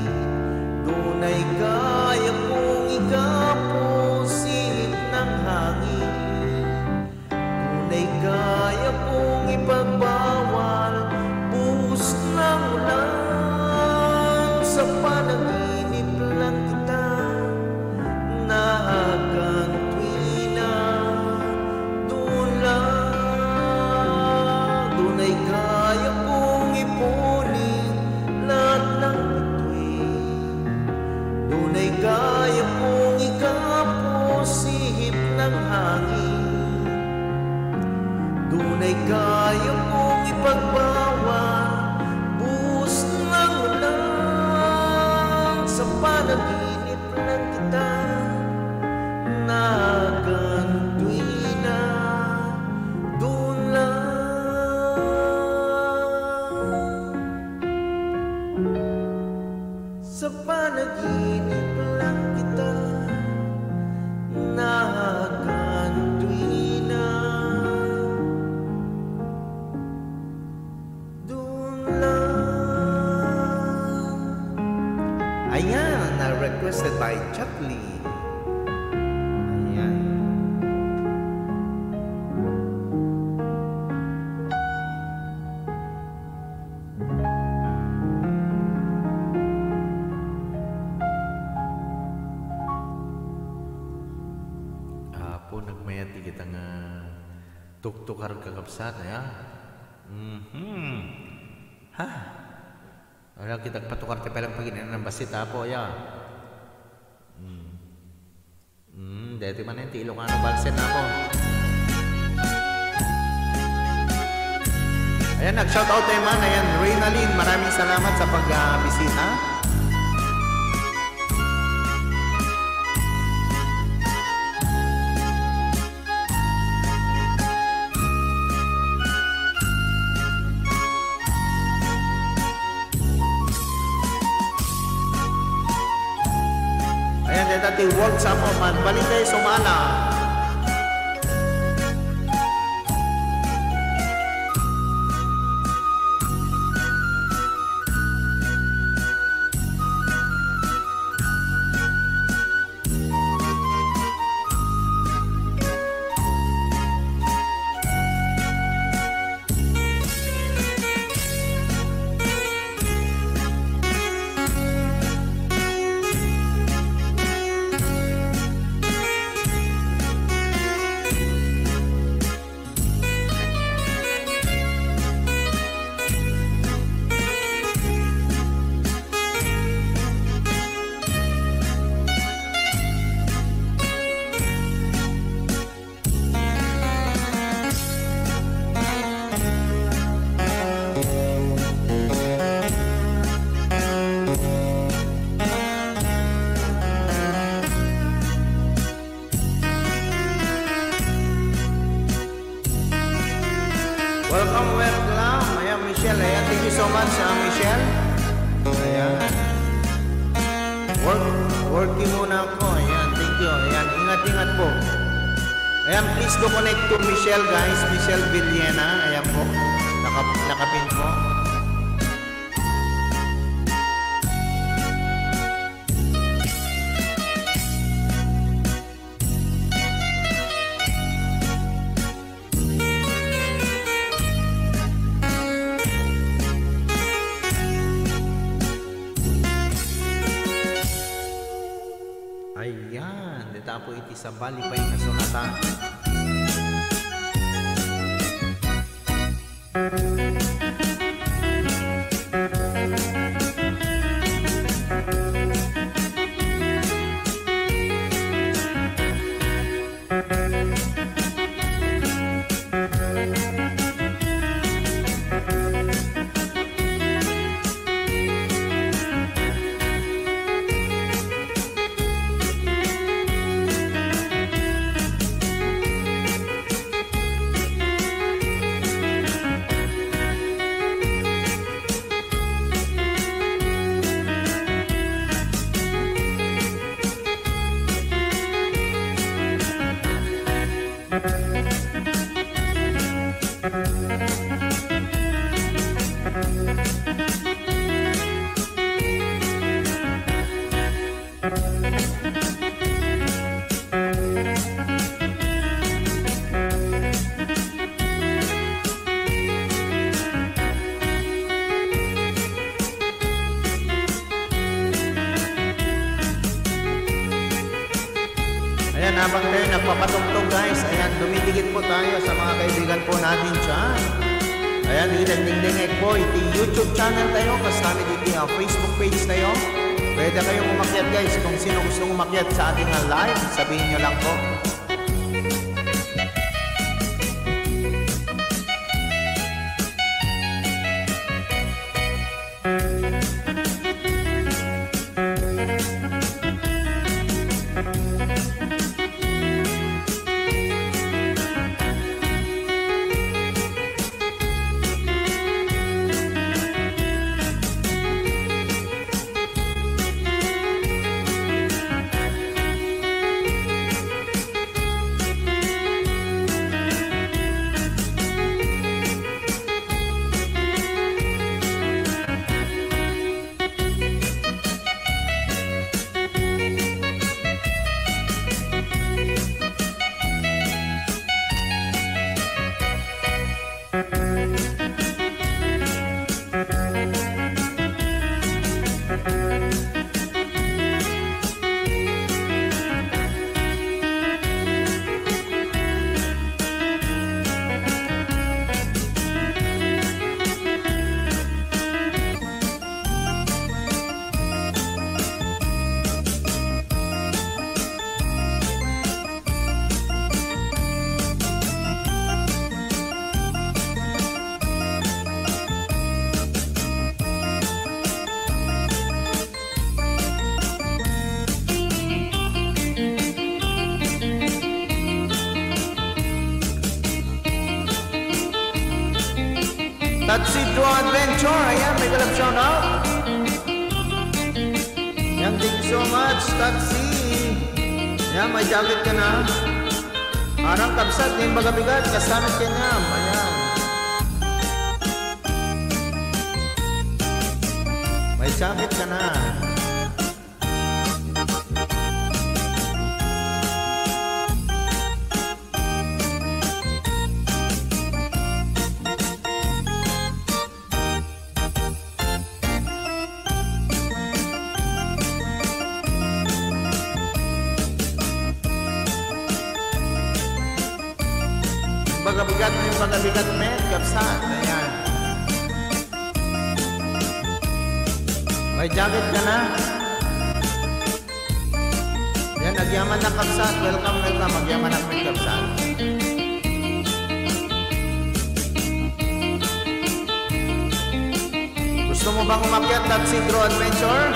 Doon ay kaya kong ikapos ihip ng hangin. Doon ay kaya kong ipagbawal buhos ng ulan. Sa panaginip lang kita nakakantwina. Doon ay kaya kong ipunin lahat ng bituin. Doon ay kaya kong ikapos ihip ng hangin. Doon ay kaya kong ipagbawal buhos ng ulan. Sa panaginip lang kita nakakantwina. Doon lang sa panaginip lang kita nakakantwina. Doon lang. Ayan, na-requested by Chuck Lee. Ayan. Apo, nagmayati kita nga tuktukar kakapsat, ya? Ha? Wala kita patukar te pelang paginan ng basita po, ya? Dito man yung Ilocano balsen ako. Ayan, nag-shoutout tayo man. Ayan, Reynalyn, maraming salamat sa pag-bisita. Ayan, dati work sa mo man. Balik kayo sumala. Welcome, welcome. Ayan, Michelle. Ayan, thank you so much, Michelle. Ayan. Working muna ako. Ayan, thank you. Ayan, ingat-ingat po. Ayan, please do connect to Michelle, guys. Michelle Villena. Ayan po. Nakapin po. Ayan, dito po iti sa bali pa yung kasunatan. Ayan, habang tayo nagpapatugtog, guys, ayan, dumidikit po tayo sa mga kaibigan po natin dyan. Ayan, dingding po, iti YouTube channel tayo, kasama iti Facebook page tayo. Pwede kayong umakyat, guys, kung sino gustong umakyat sa ating live, sabihin nyo lang po. Tatsidro Adventure, ayan, may galap shout out. Yan, thank you so much, Tatsi. Ayan, may jacket ka na. Arang kabsat, yung bagabigat, kasanat ka niya. Ayan. May jacket ka na. Bagabigat yung bagabigat met, kapsat. Ayan. May jacket ka na. Ayan, nagyaman na kapsat. Welcome, welcome. Magyaman na met, kapsat. Gusto mo bang umakyat at Sidro Adventure?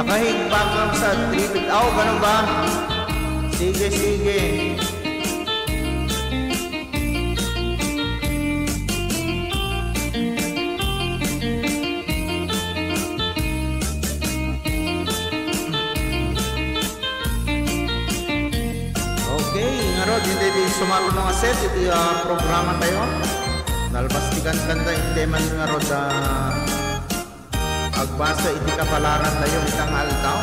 Kahig background sa 350. Oh, ganun ba? Sige, sige. Okay, nga rod, hindi sumalo ng aset, iti programa tayo. Nalbastikan kanda, hindi man nga rod, agbasa, iti kapalaran tayo, itang altaw.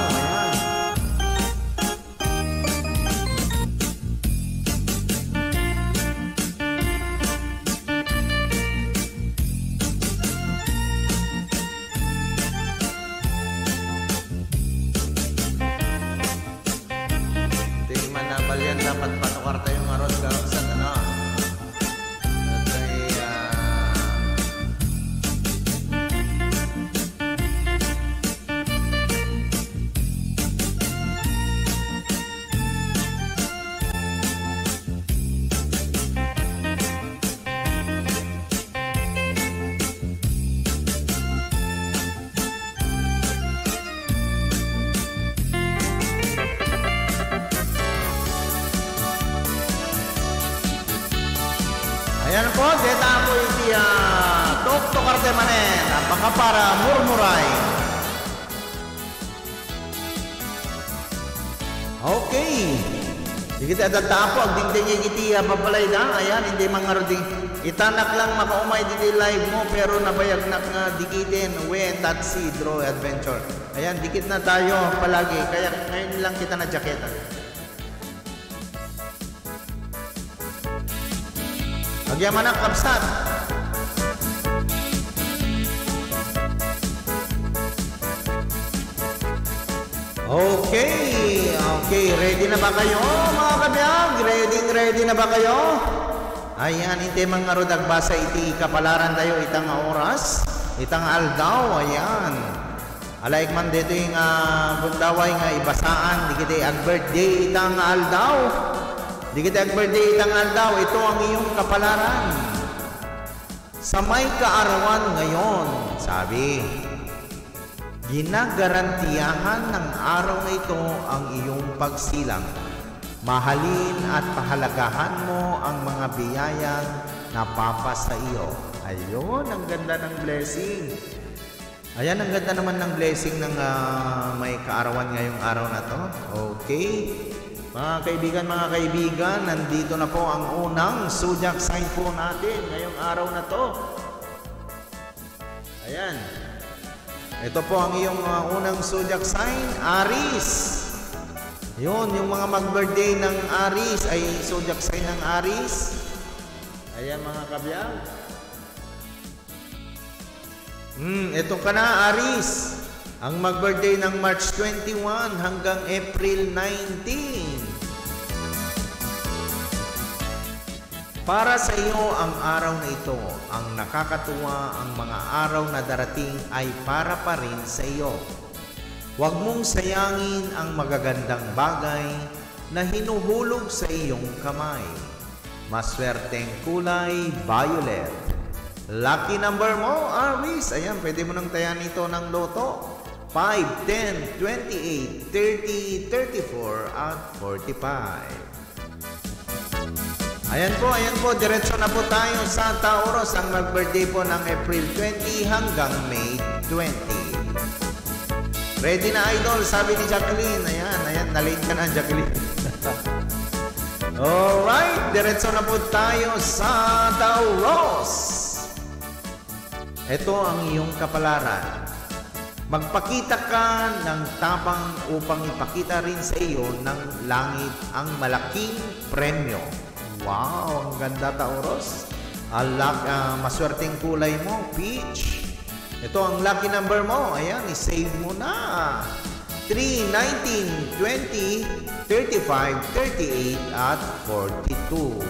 Ayan. Dapat patukar tayo ng aros karapsan na ayan po, deta po iti tok arte manen, baka para murmuray. Okay. Di kita adata po, agding-ding iti babalay na. Ayan, hindi mga roding. Itanak lang makaumay diti live mo, pero nabayagnak nga dikitin. When that sea draw adventure. Ayan, dikit na tayo palagi. Kaya ngayon lang kita na jaketa. Agyaman ang kapsat. Okay, okay, ready na ba kayo mga kabiyag? Ready na ba kayo? Ayan, hindi mga rodag basa iti kapalaran tayo itang oras, itang aldaw, ayan. Alaik man dito yung bundaway nga ibasaan, di kita ag-birthday itang aldaw. Di kita ag-birthday itang aldaw, ito ang iyong kapalaran. Sa may kaarawan ngayon, sabi, ginagarantiyahan ng araw na ito ang iyong pagsilang. Mahalin at pahalagahan mo ang mga biyayang napapasa iyo. Ayun, ang ganda ng blessing. Ayan, ang ganda naman ng blessing ng may kaarawan ngayong araw na to. Okay. Mga kaibigan, nandito na po ang unang zodiac sign po natin ngayong araw na to. Ayan. Ito po ang iyong unang zodiac sign, Aries. Yun, yung mga mag-birthday ng Aries ay zodiac sign ng Aries. Ayan mga kabiyag. Ito ka na, Aries. Ang mag-birthday ng March 21 hanggang April 19. Para sa iyo ang araw na ito, ang nakakatuwa, ang mga araw na darating ay para pa rin sa iyo. Huwag mong sayangin ang magagandang bagay na hinuhulog sa iyong kamay. Maswerteng kulay, violet. Lucky number mo, Aries. Ayan, pwede mo nang tayan ito ng loto. 5, 10, 28, 30, 34, at 45. Ayan po, diretso na po tayo sa Taurus. Ang mag-birthday po ng April 20 hanggang May 20. Ready na, idol, sabi ni Jacqueline. Ayan, nalate ka na, Jacqueline. Alright, diretso na po tayo sa Taurus. Ito ang iyong kapalaran. Magpakita ka ng tapang upang ipakita rin sa iyo ng langit ang malaking premyo. Wow, ang ganda, Taurus. Maswerteng kulay mo, peach. Ito ang lucky number mo. Ayan, isave mo na. 3, 19, 20, 35, 38, at 42.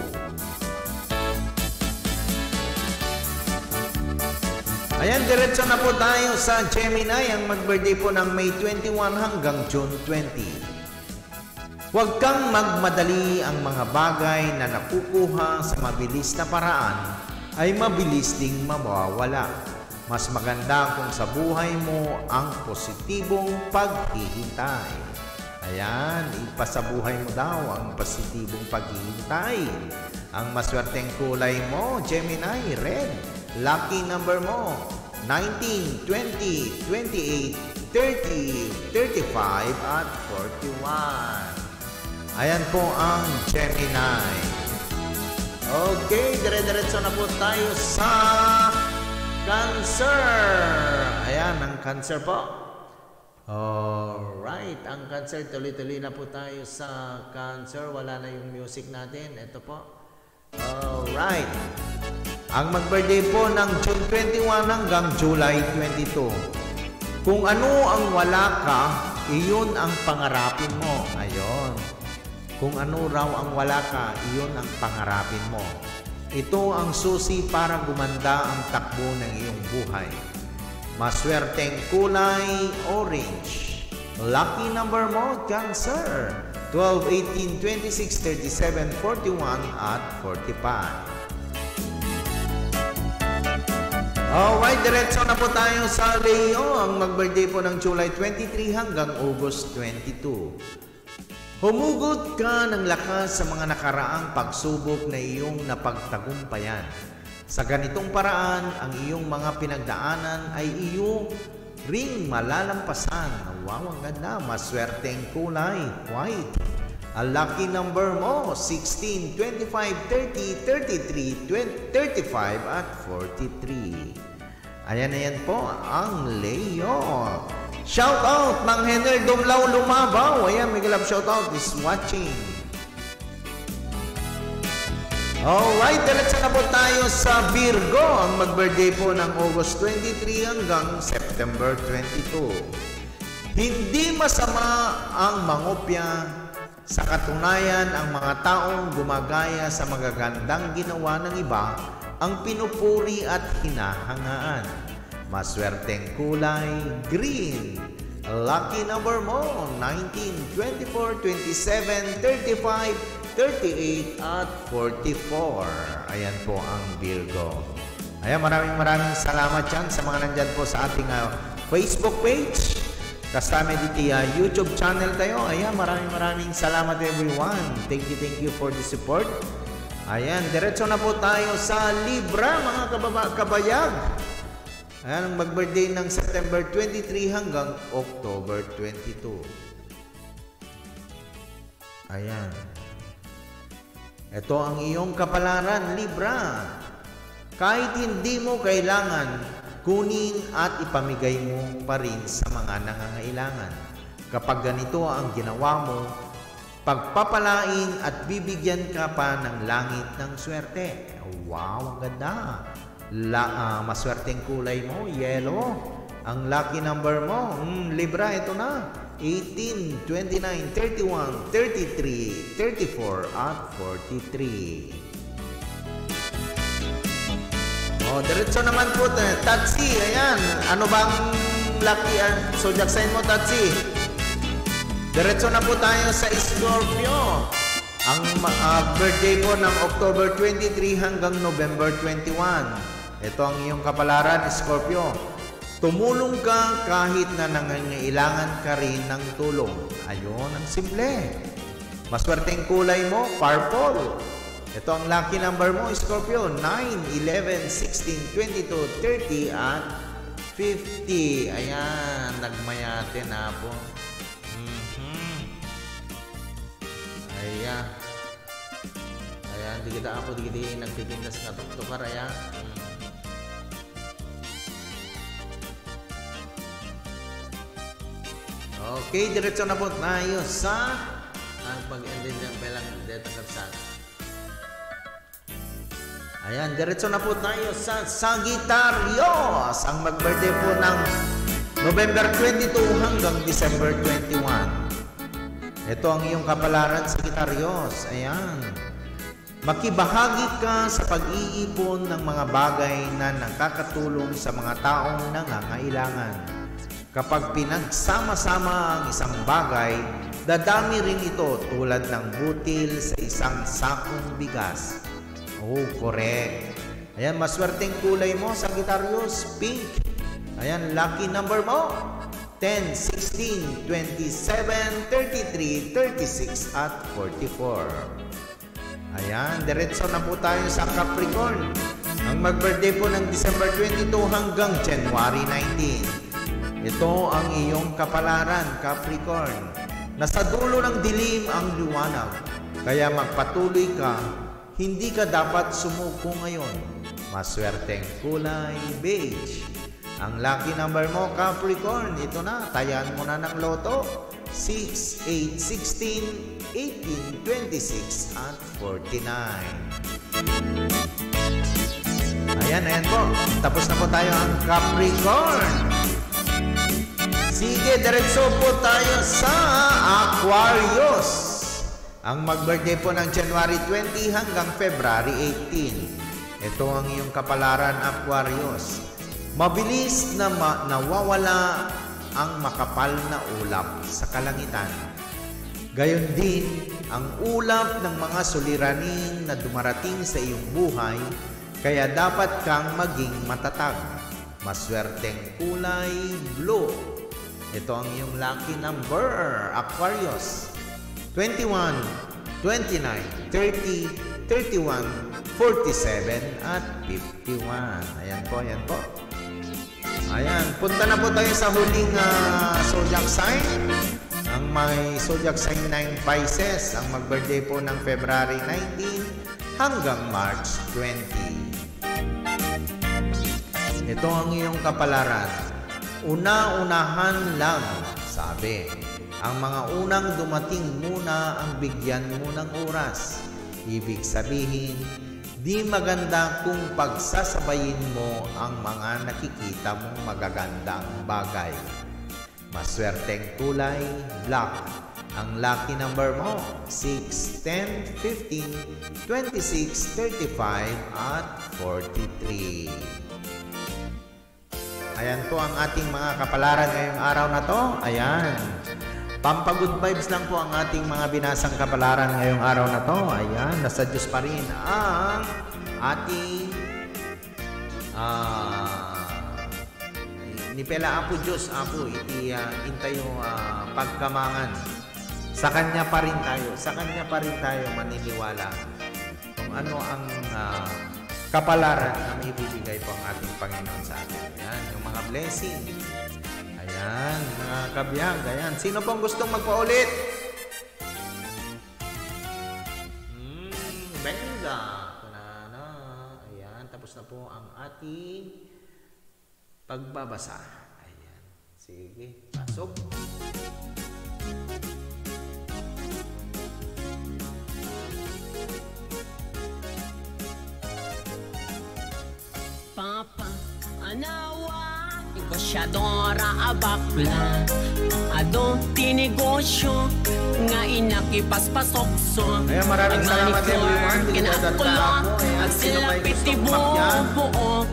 Ayan, diretso na po tayo sa Gemini, ang mag-birthday po ng May 21 hanggang June 20. Huwag kang magmadali, ang mga bagay na nakukuha sa mabilis na paraan ay mabilis ding mawawala. Mas maganda kung sa buhay mo ang positibong paghihintay. Ayan, ipasabuhay mo daw ang positibong paghihintay. Ang maswerteng kulay mo, Gemini, red. Lucky number mo, 19, 20, 28, 30, 35, at 41. Ayan po ang Gemini. Okay, dire-diretso na po tayo sa Cancer. Ayan, ang Cancer po. Alright, ang Cancer, tuloy-tuloy na po tayo sa Cancer. Wala na yung music natin. Ito po. Alright. Ang mag-birthday po ng June 21 hanggang July 22. Kung ano ang wala ka, iyon ang pangarapin mo. Ayon. Kung ano raw ang wala ka, iyon ang pangarapin mo. Ito ang susi para gumanda ang takbo ng iyong buhay. Maswerteng kulay, orange. Lucky number mo, Cancer. 12, 18, 26, 37, 41, at 45. Alright, diretso na po tayo sa Leo. Ang mag-birthday po ng July 23 hanggang August 22. Humugot ka ng lakas sa mga nakaraang pagsubok na iyong napagtagumpayan. Sa ganitong paraan, ang iyong mga pinagdaanan ay iyong ring malalampasan. Wow, ang ganda. Maswerteng kulay, white. Ang lucky number mo, 16, 25, 30, 33, 35, at 43. Ayan na yan po ang Leo. Shout out, Mang Henry Dumlaw Lumabaw. Ayan, Miguel Love shout out is watching. Alright, diretso na po tayo sa Virgo. Ang mag-birthday po ng August 23 hanggang September 22. Hindi masama ang mangopya. Sa katunayan, ang mga taong gumagaya sa magagandang ginawa ng iba ang pinupuri at hinahangaan. Maswerteng kulay, green. Lucky number mo, 19, 24, 27, 35, 38, at 44. Ayan po ang Virgo. Ayan, maraming salamat dyan sa mga nandyan po sa ating Facebook page. Kasama dito YouTube channel tayo. Ayan, maraming salamat everyone. Thank you for the support. Ayan, diretso na po tayo sa Libra, mga kabayag. Ayan, ang mag-birthday ng September 23 hanggang October 22. Ayan. Ito ang iyong kapalaran, Libra. Kahit hindi mo kailangan, kunin at ipamigay mo pa rin sa mga nangangailangan. Kapag ganito ang ginawa mo, pagpapalain at bibigyan ka pa ng langit ng swerte. Wow, ang ganda. Maswerteng kulay mo, yellow. Ang lucky number mo, Libra, ito na. 18, 29, 31, 33, 34, at 43. Diretso naman po, Tatsi. Ayan, ano bang lucky zodiac sign mo, Tatsi? Diretso na po tayo sa Scorpio. Ang birthday po ng October 23 hanggang November 21. Ito ang iyong kapalaran, Scorpio. Tumulong ka kahit na nangangailangan ka rin ng tulong. Ayun, ang simple. Maswerteng kulay mo, purple. Ito ang lucky number mo, Scorpio. 9, 11, 16, 22, 30, at 50. Ayan, nagmayate na po. Ayan. Ayan, di kita nagtitindas na tuktukar. Ayan. Okay, diretso na po tayo sa ang pag-ending ng belang data kapsat. Ayan, diretso na po tayo sa Sagittarius. Ang mag-birthday po ng November 22 hanggang December 21. Ito ang iyong kapalaran, Sagittarius. Ayan. Makibahagi ka sa pag-iipon ng mga bagay na nakakatulong sa mga taong nangangailangan. Kapag pinagsama-sama ang isang bagay, dadami rin ito tulad ng butil sa isang sakong bigas. Oh, correct. Ayan, maswerteng kulay mo, Sagittarius, pink. Ayan, lucky number mo, 10, 16, 27, 33, 36, at 44. Ayan, diretso na po tayo sa Capricorn. Ang mag-birthday po ng December 22 hanggang January 19. Ito ang iyong kapalaran, Capricorn. Nasa dulo ng dilim ang liwanag. Kaya magpatuloy ka, hindi ka dapat sumuko ngayon. Maswerteng kulay, beige. Ang lucky number mo, Capricorn, ito na, tayan mo na ng loto. 6, 8, 16, 18, 26, at 49. Ayan po. Tapos na po tayo ang Capricorn. Sige, diretso po tayo sa Aquarius. Ang mag-birthday po ng January 20 hanggang February 18. Ito ang iyong kapalaran, Aquarius. Mabilis na nawawala ang makapal na ulap sa kalangitan. Gayon din ang ulap ng mga suliranin na dumarating sa iyong buhay, kaya dapat kang maging matatag. Maswerteng kulay, blue. Ito ang iyong lucky number, Aquarius. 21, 29, 30, 31, 47, at 51. Ayan po, ayan po. Ayan, punta na po tayo sa huling zodiac sign. Ang may zodiac sign 9 Pisces. Ang mag-birthday po ng February 19 hanggang March 20. Ito ang iyong kapalaran. Una-unahan lang, sabi. Ang mga unang dumating muna ang bigyan mo ng oras. Ibig sabihin, di maganda kung pagsasabayin mo ang mga nakikita mong magagandang bagay. Maswerteng kulay, black. Ang lucky number mo, 6, 10, 15, 26, 35, at 43. Ayan po ang ating mga kapalaran ngayong araw na to. Ayan. Pampagood vibes lang po ang ating mga binasang kapalaran ngayong araw na to. Ayan, nasa Diyos pa rin ang ating nipela apo Diyos, apo, intayo pagkamangan. Sa Kanya pa rin tayo. Sa Kanya pa rin tayo maniniwala kung ano ang kapalaran na may bibigay po ang ating Panginoon sa atin. Ayan, yung mga blessing. Ayan, mga kabiyag. Ayan, sino pong gustong magpaulit? Benga. Kunana. Ayan, tapos na po ang ating pagbabasa. Ayan. Sige, pasok. Papa, anawa negosyadora abakla ado tinegosyo nga inakipaspasok so. Ayan, maraming salamat everyone. Kinakulot at sila pitibubuo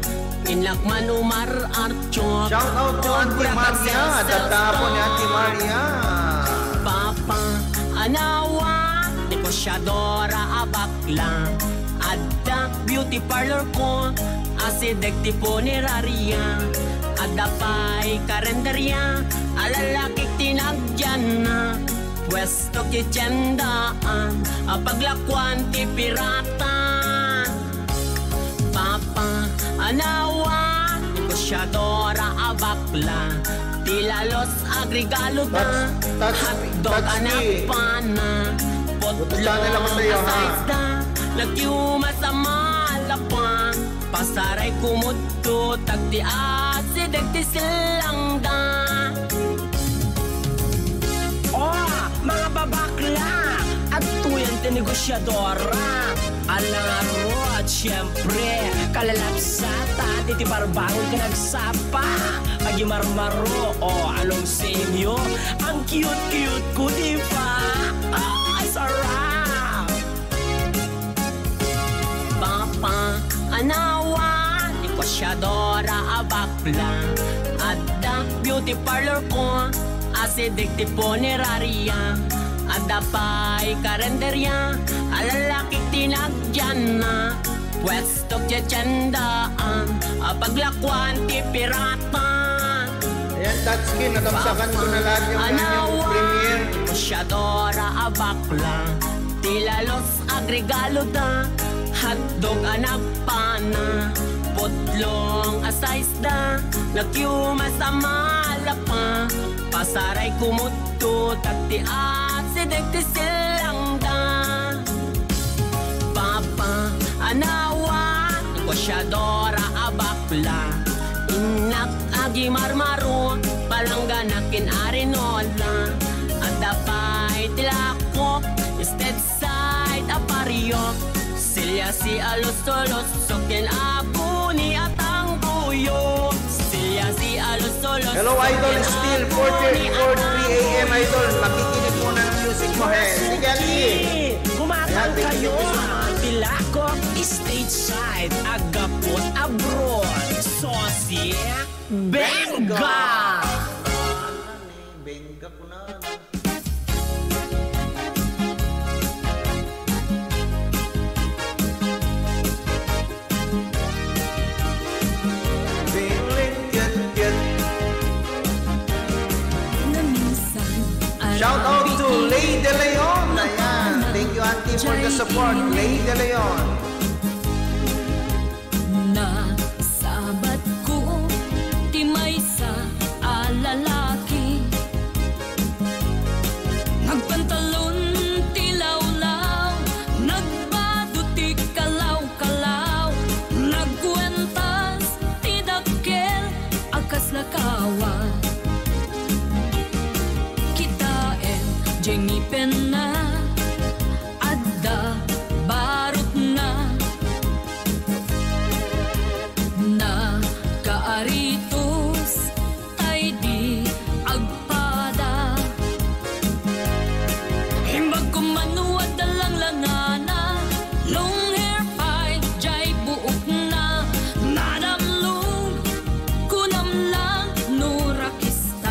inlakman umar archok. Shout out to Auntie Maria. Data po ni Auntie Maria. Papa, anawa negosyadora abakla adda beauty parlor ko asidek tipo ni Raria ada pa'y karenderya alalakik tinagyan na pwesto kitsyandaan paglakwan ti pirata. Papa, anawa negosyadora abakla tilalos agrigalo ta hotdog anapana potlong asaisda lagyuma sa malapang pasaray kumudto tagdiat si dagti silang da. Oh, mga babakla at tuyang negosyadora alaro at syempre kalalapsata titi barbangon ka nagsapa agimarmaro o anong sa inyo ang cute-cute ko diba? Ay, sarap! Papa, anawa negosyadora abakla adda beauty parlor ko asidik tipo ni Raria adda pa'y karenderya alalakik tinagyan na Pwesto tiyendaan, paglakwan ti piratan. Ayan, touchscreen, natamsakan ko na lahat yung kanyang premiere. Negosyadora a bakla, tilalos agregalo da, hotdog a nagpana, putlong a size da, nagyuma sa malapa, pasaray kumuto, tati at sidegti silang da. Papa, anawa, negosyadora a bakla, inak agi marmaro, palangganakin arinola, at dapay tilako, instead side apariyok, silya si alos-solos, sokin ako ni atang buyo, silya si alos-solos. Hello Idol, still 4:3 AM Idol, makikinig mo ng music mo he. Sige, sige. Kumatang kayo, tilako, stage side, agapot abroad, sosi, benga! Benga ko na. Shout out to Lay De Leon. Ayan. Thank you Auntie for the support. Lay De Leon. Na sabat ko ti may sa alalaki, nagpantalon ti lawlaw, nagbado ti kalaw-kalaw, nagkwentas ti dakkel akas lakawan. Jengipen na, adda barot na, na kaaritos ay di agpada. Himbag ko manuwad dalang langana, long hair pie, jay buok na, nadamlog, kunam lang, nurakista.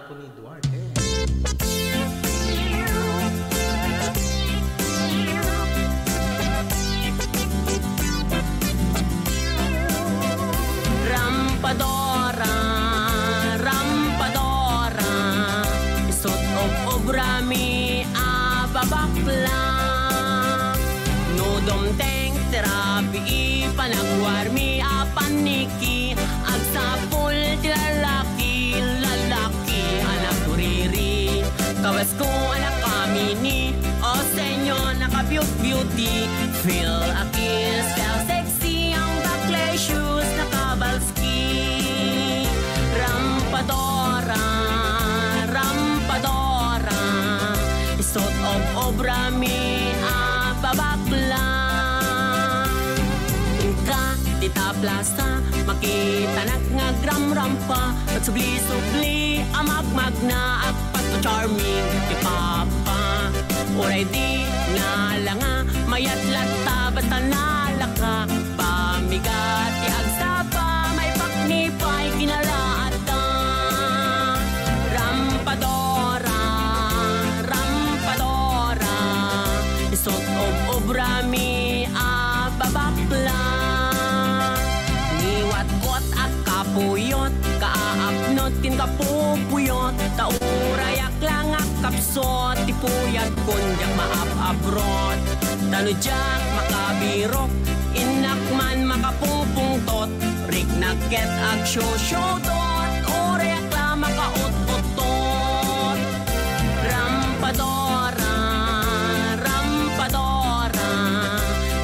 po ni Duarte. Rampadora, rampadora, isot obra mi ababakla. No domteng terapi panagwar mi apaniki, agsapul lalaki, lalaki anak turiri. Kawas ko anak kami ni, o senyo naka-beauty, feel a kiss, feel sexy ang baklay shoes, nakabalski. Rampadora, rampadora, isot obra mi ababakla. Ka tita plaza, makita nga gram-rampa, at subli-subli amagmag na akpat ko charming ti papa. Oray di nalanga, mayat lata basta nalaka, pamigat ti agsapa, may paknipay kinalaata. Rampadora, rampadora, isot obra mi ababakla. Niwat-kot at kapuyot, kaapnot kin kapupuyot, taurayak lang ak kapsot, tipuyat kundyak maap-abrot. Tanudyak makabirok, inakman makapupungtot, rik naket ag show-show-dot, orayak lang makaot-otot. Rampadora, rampadora,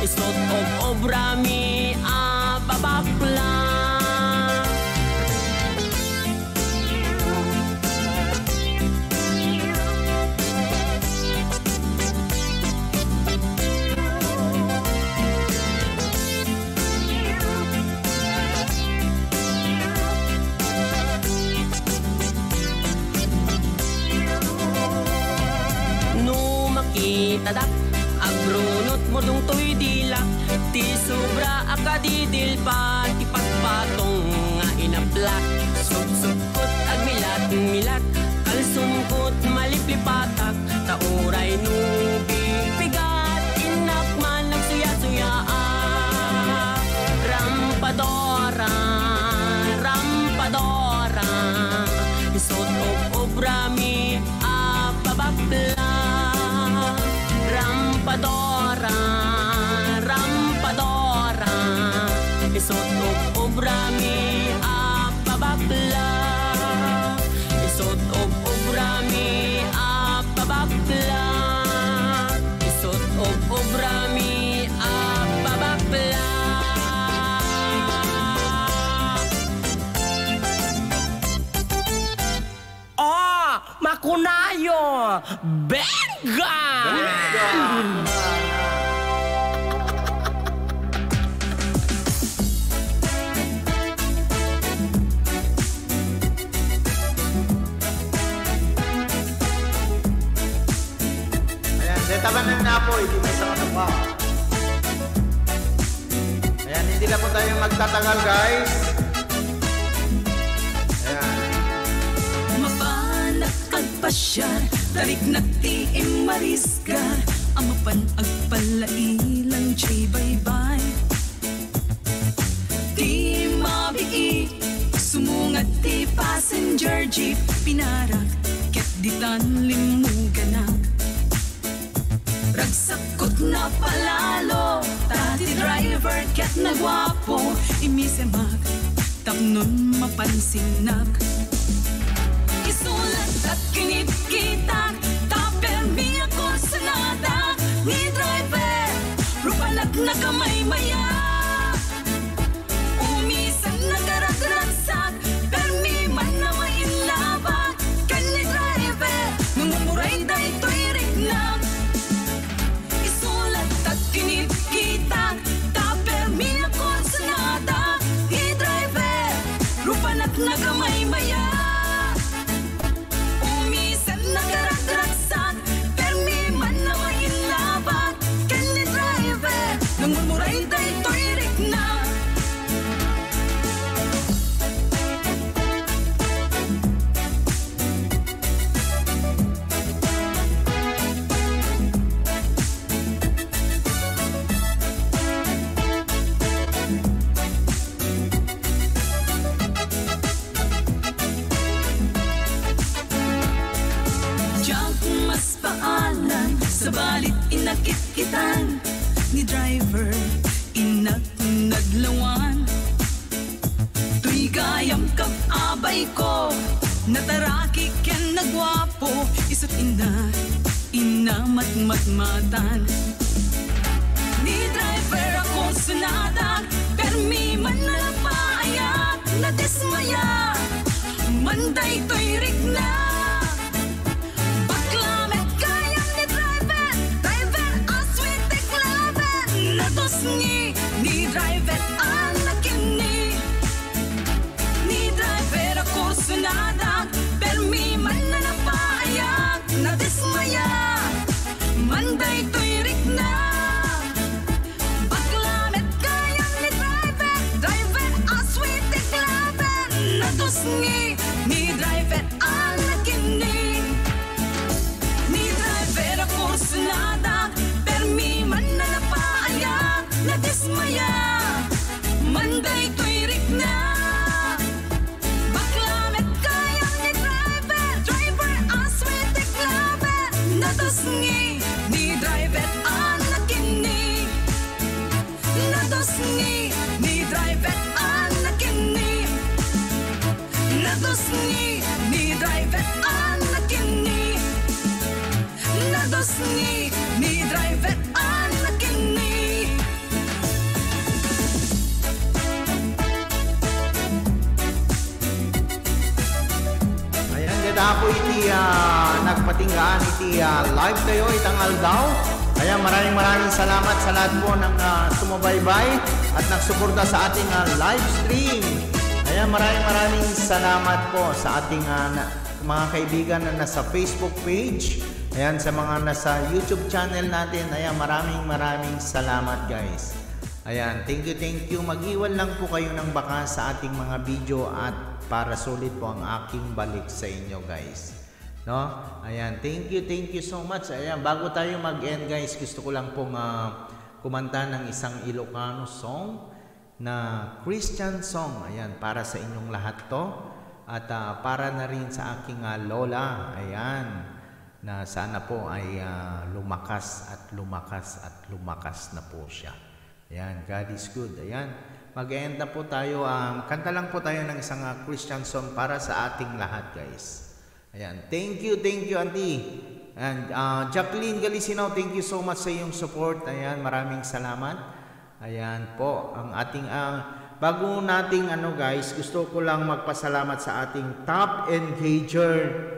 isot obra mi ababakla. Tadak, agrunot mo dong to'y dilak, ti sobra akadidil pa, ti pagpatong nga inablak. Sup-supkot ag milat-milat, kalsungkot maliplipatak, tauray nubi pigat, inakman nagsuya-suyaa. Rampadora, rampadora, isot obra mi ababakla. Rampadora, rampadora, isot obra mi ababakla. Isot obra mi ababakla. Isot obra mi ababakla. Oh, makunayo, benga! Tabanan na po, hindi may sa ano pa. Ayan, hindi na po tayo magtatagal, guys. Ayan. Mapanak agpasyar, tarik na ti imariskar, amapan agpalailang jay bye-bye. Di mabii, sumungat ti passenger jeep, pinarak, ket ditan limuganak. Ragsakot na palalo, tati driver ket na gwapo, imisemag, tapnon mapansinak. Isulat at kinit-kitak, tapel mi ako sa nada, ni driver, rupalag na kamay maya. Umisan na karag-ragsak, permi man na mainlabag, kani driver, nungumuray da ito'y rignak. Kinit-kitak, tapel mi ako sa nada, ni driver, rupanak na kamay maya. Umisan na karag-ragsak, permi man na mainlabag, kani driver, nungumuray da ito'y nakit-kitan ni driver inag-naglawan. Tuy gayam kag-abay ko, nataraki ken nagwapo, isa't ina matmatan. Ni driver ako sunadag, permi man nalapayat, nadismaya, manday to'y rigna. Baklamet kayang ni driver, driver aswit tiklavet, natusngi ni driver anakini. Ni driver ako sunadag, permi man nalapayat, nadismaya, manday to'y rigna. Baklamet kayang ni driver, driver aswit tiklavet, natusngi ni driver anakini. Ni driver ako sunadag, permi man nalapayat, nadismaya, manday to'y rigna. Baklamet kayang ni driver, driver aswit tiklavet, natusngi ni driver anakini. Natusngi ni driver anakini. Natusngi ni driver anakini. Natusngi ni driver anakini. Ayan, ganda ako iti nagpatinggaan iti live kayo itangal daw. Kaya maraming salamat sa lahat po ng sumubaybay at nagsuporta sa ating live stream. Kaya maraming salamat po sa ating mga kaibigan na nasa Facebook page. Ayan, sa mga nasa YouTube channel natin. Ayan, maraming salamat guys. Ayan, thank you. Mag-iwan lang po kayo ng baka sa ating mga video at para sulit po ang aking balik sa inyo guys. No? Ayan, thank you so much. Ayan, bago tayo mag-end guys, gusto ko lang pong kumanta ng isang Ilocano song na Christian song. Ayan, para sa inyong lahat to. At para na rin sa aking lola. Ayan, na sana po ay lumakas na po siya. Ayan, God is good. Ayan, mag-end na po tayo. Kanta lang po tayo ng isang Christian song para sa ating lahat guys. Ayan, thank you auntie. And Jacqueline Galisinaw, thank you so much sa iyong support. Ayan, maraming salamat. Ayan po, ang ating bago nating guys, gusto ko lang magpasalamat sa ating top engager.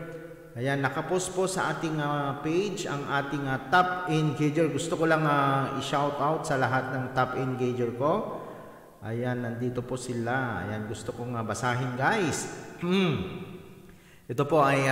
Ayan, nakapost po sa ating page ang ating top engager. Gusto ko lang i-shout out sa lahat ng top engager ko. Ayan, nandito po sila. Ayan, gusto kong basahin guys. Ito po ay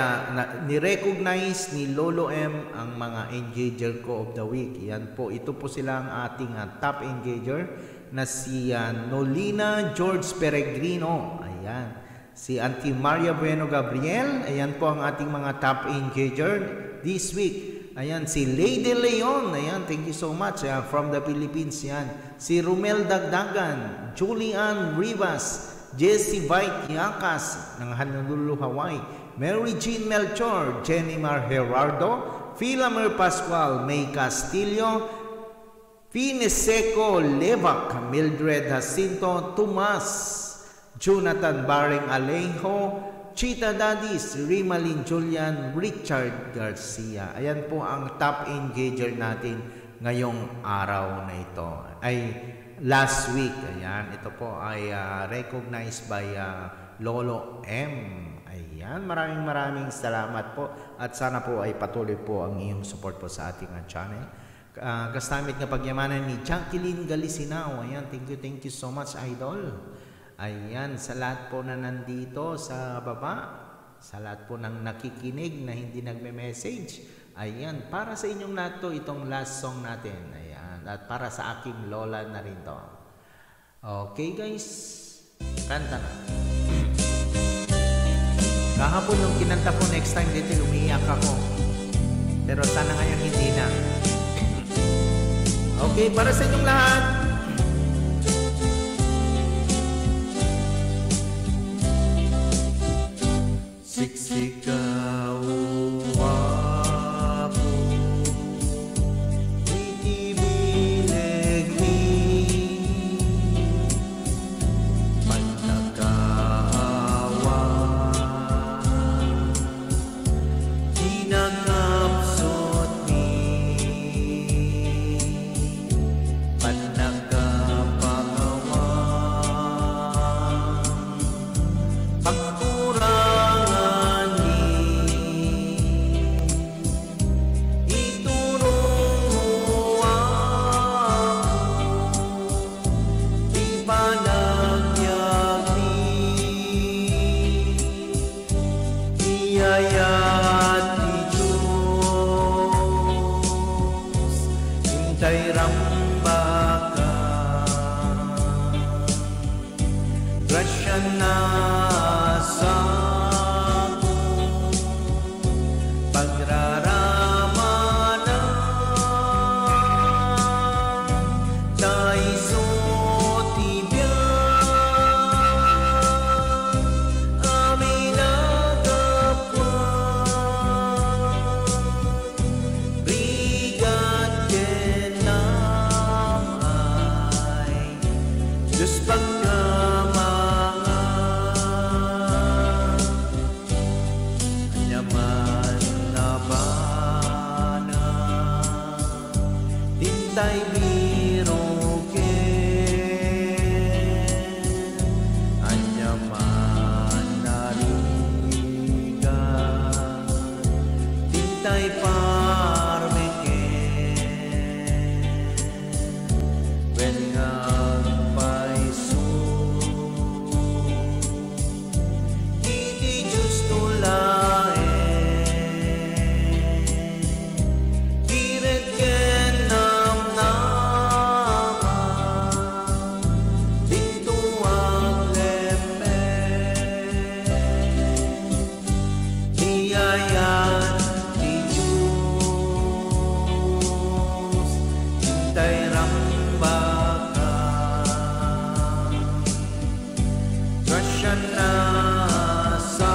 ni-recognize ni Lolo M ang mga engager ko of the week. Yan po, ito po sila ang ating top engager na si Nolina George Peregrino. Ayan. Si Auntie Maria Bueno Gabriel. Ayan po ang ating mga top engager this week. Ayan, si Lady Leon. Ayan, thank you so much from the Philippines. Yan. Si Romel Dagdagan, Julian Rivas, Jessie Vite Yakas ng Honolulu, Hawaii, Mary Jean Melchor, Jenny Mar Gerardo, Philamer Pascual, May Castillo, Fineseco Levac, Mildred Jacinto Tomas, Jonathan Baring Alejo, Chita Dadis, Rimalin Julian, Richard Garcia. Ayan po ang top engager natin ngayong araw na ito. Ay last week. Ayan, ito po ay recognized by Lolo M. Ayan, maraming salamat po at sana po ay patuloy po ang iyong support po sa ating channel. Kastamit nga pagyamanan ni Jacqueline Galisinaw. Ayan, thank you so much idol. Ayan, sa lahat po na nandito sa baba, sa lahat po ng nakikinig na hindi nagme-message. Ayan, para sa inyong lahat to, itong last song natin. Ayan, at para sa aking lola na rin to. Okay guys, kanta na. Kahapon nung kinanta ko, next time dito umiiyak ako. Pero sana ngayon hindi na. Okay, para sa inyong lahat. Siksikaw ako, grasya na sa pagrarama na tayo sotibyan amin nagapwa rigat kenamay Diyos pagkamangan anyaman na bana dintay biroken anyaman na rigan dintay parmeken when nga paiso iti Diyos tulaen Kiret ken namnaman dito ang lepen Niyayan ti Diyos hintay rambakan grasya na sa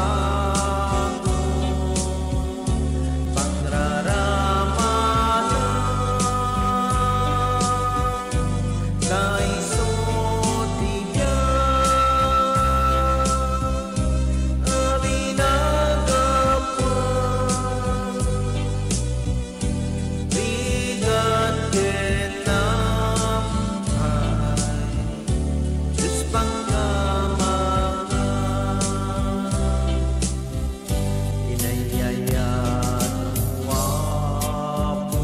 pagrarama na tayo sotibyan amin nagapwa rigat kenamay Diyos pagkamangan inayayat wapo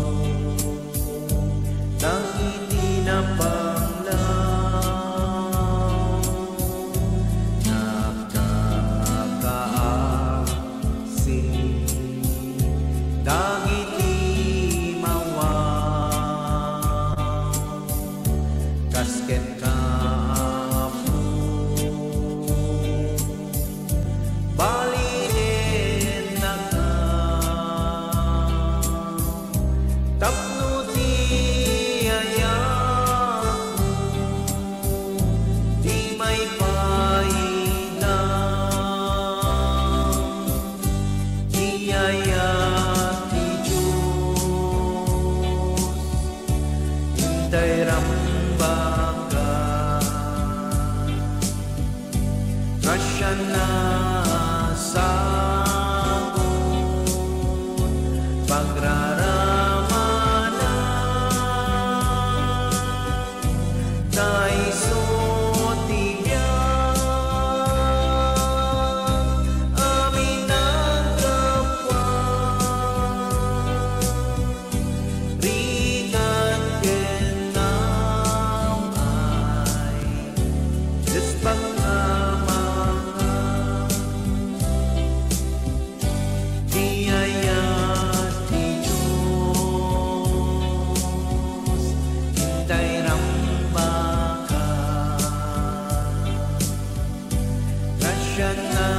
nang itinapanglaw nakakaasing dagiti mawaw kasket kapo balinin na ka tapno ti ayak di may painang iyayak ti Diyos hintay rambakan grasya na sa pagrarama na tayo sotibyan amin nagapwa rigat kenamay Diyos pagkamangan Niyayat ti Diyos hintay rambakan grasya na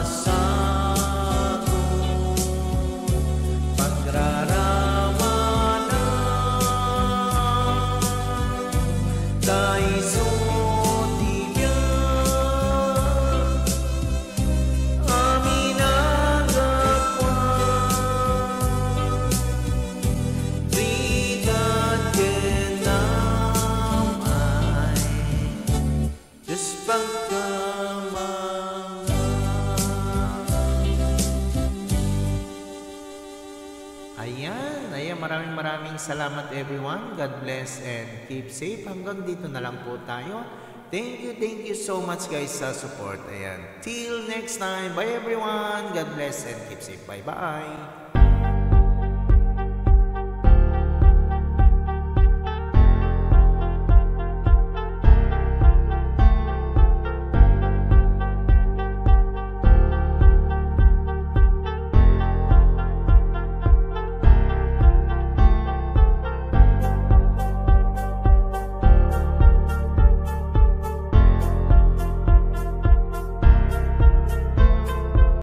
sa pagrarama na tayo sotibyan amin nagapwa rigat kenamay Diyos pagkamangan Ayan, maraming salamat everyone. God bless and keep safe. Hanggang dito na lang po tayo. Thank you so much guys sa support. Ayan, till next time. Bye everyone. God bless and keep safe. Bye-bye.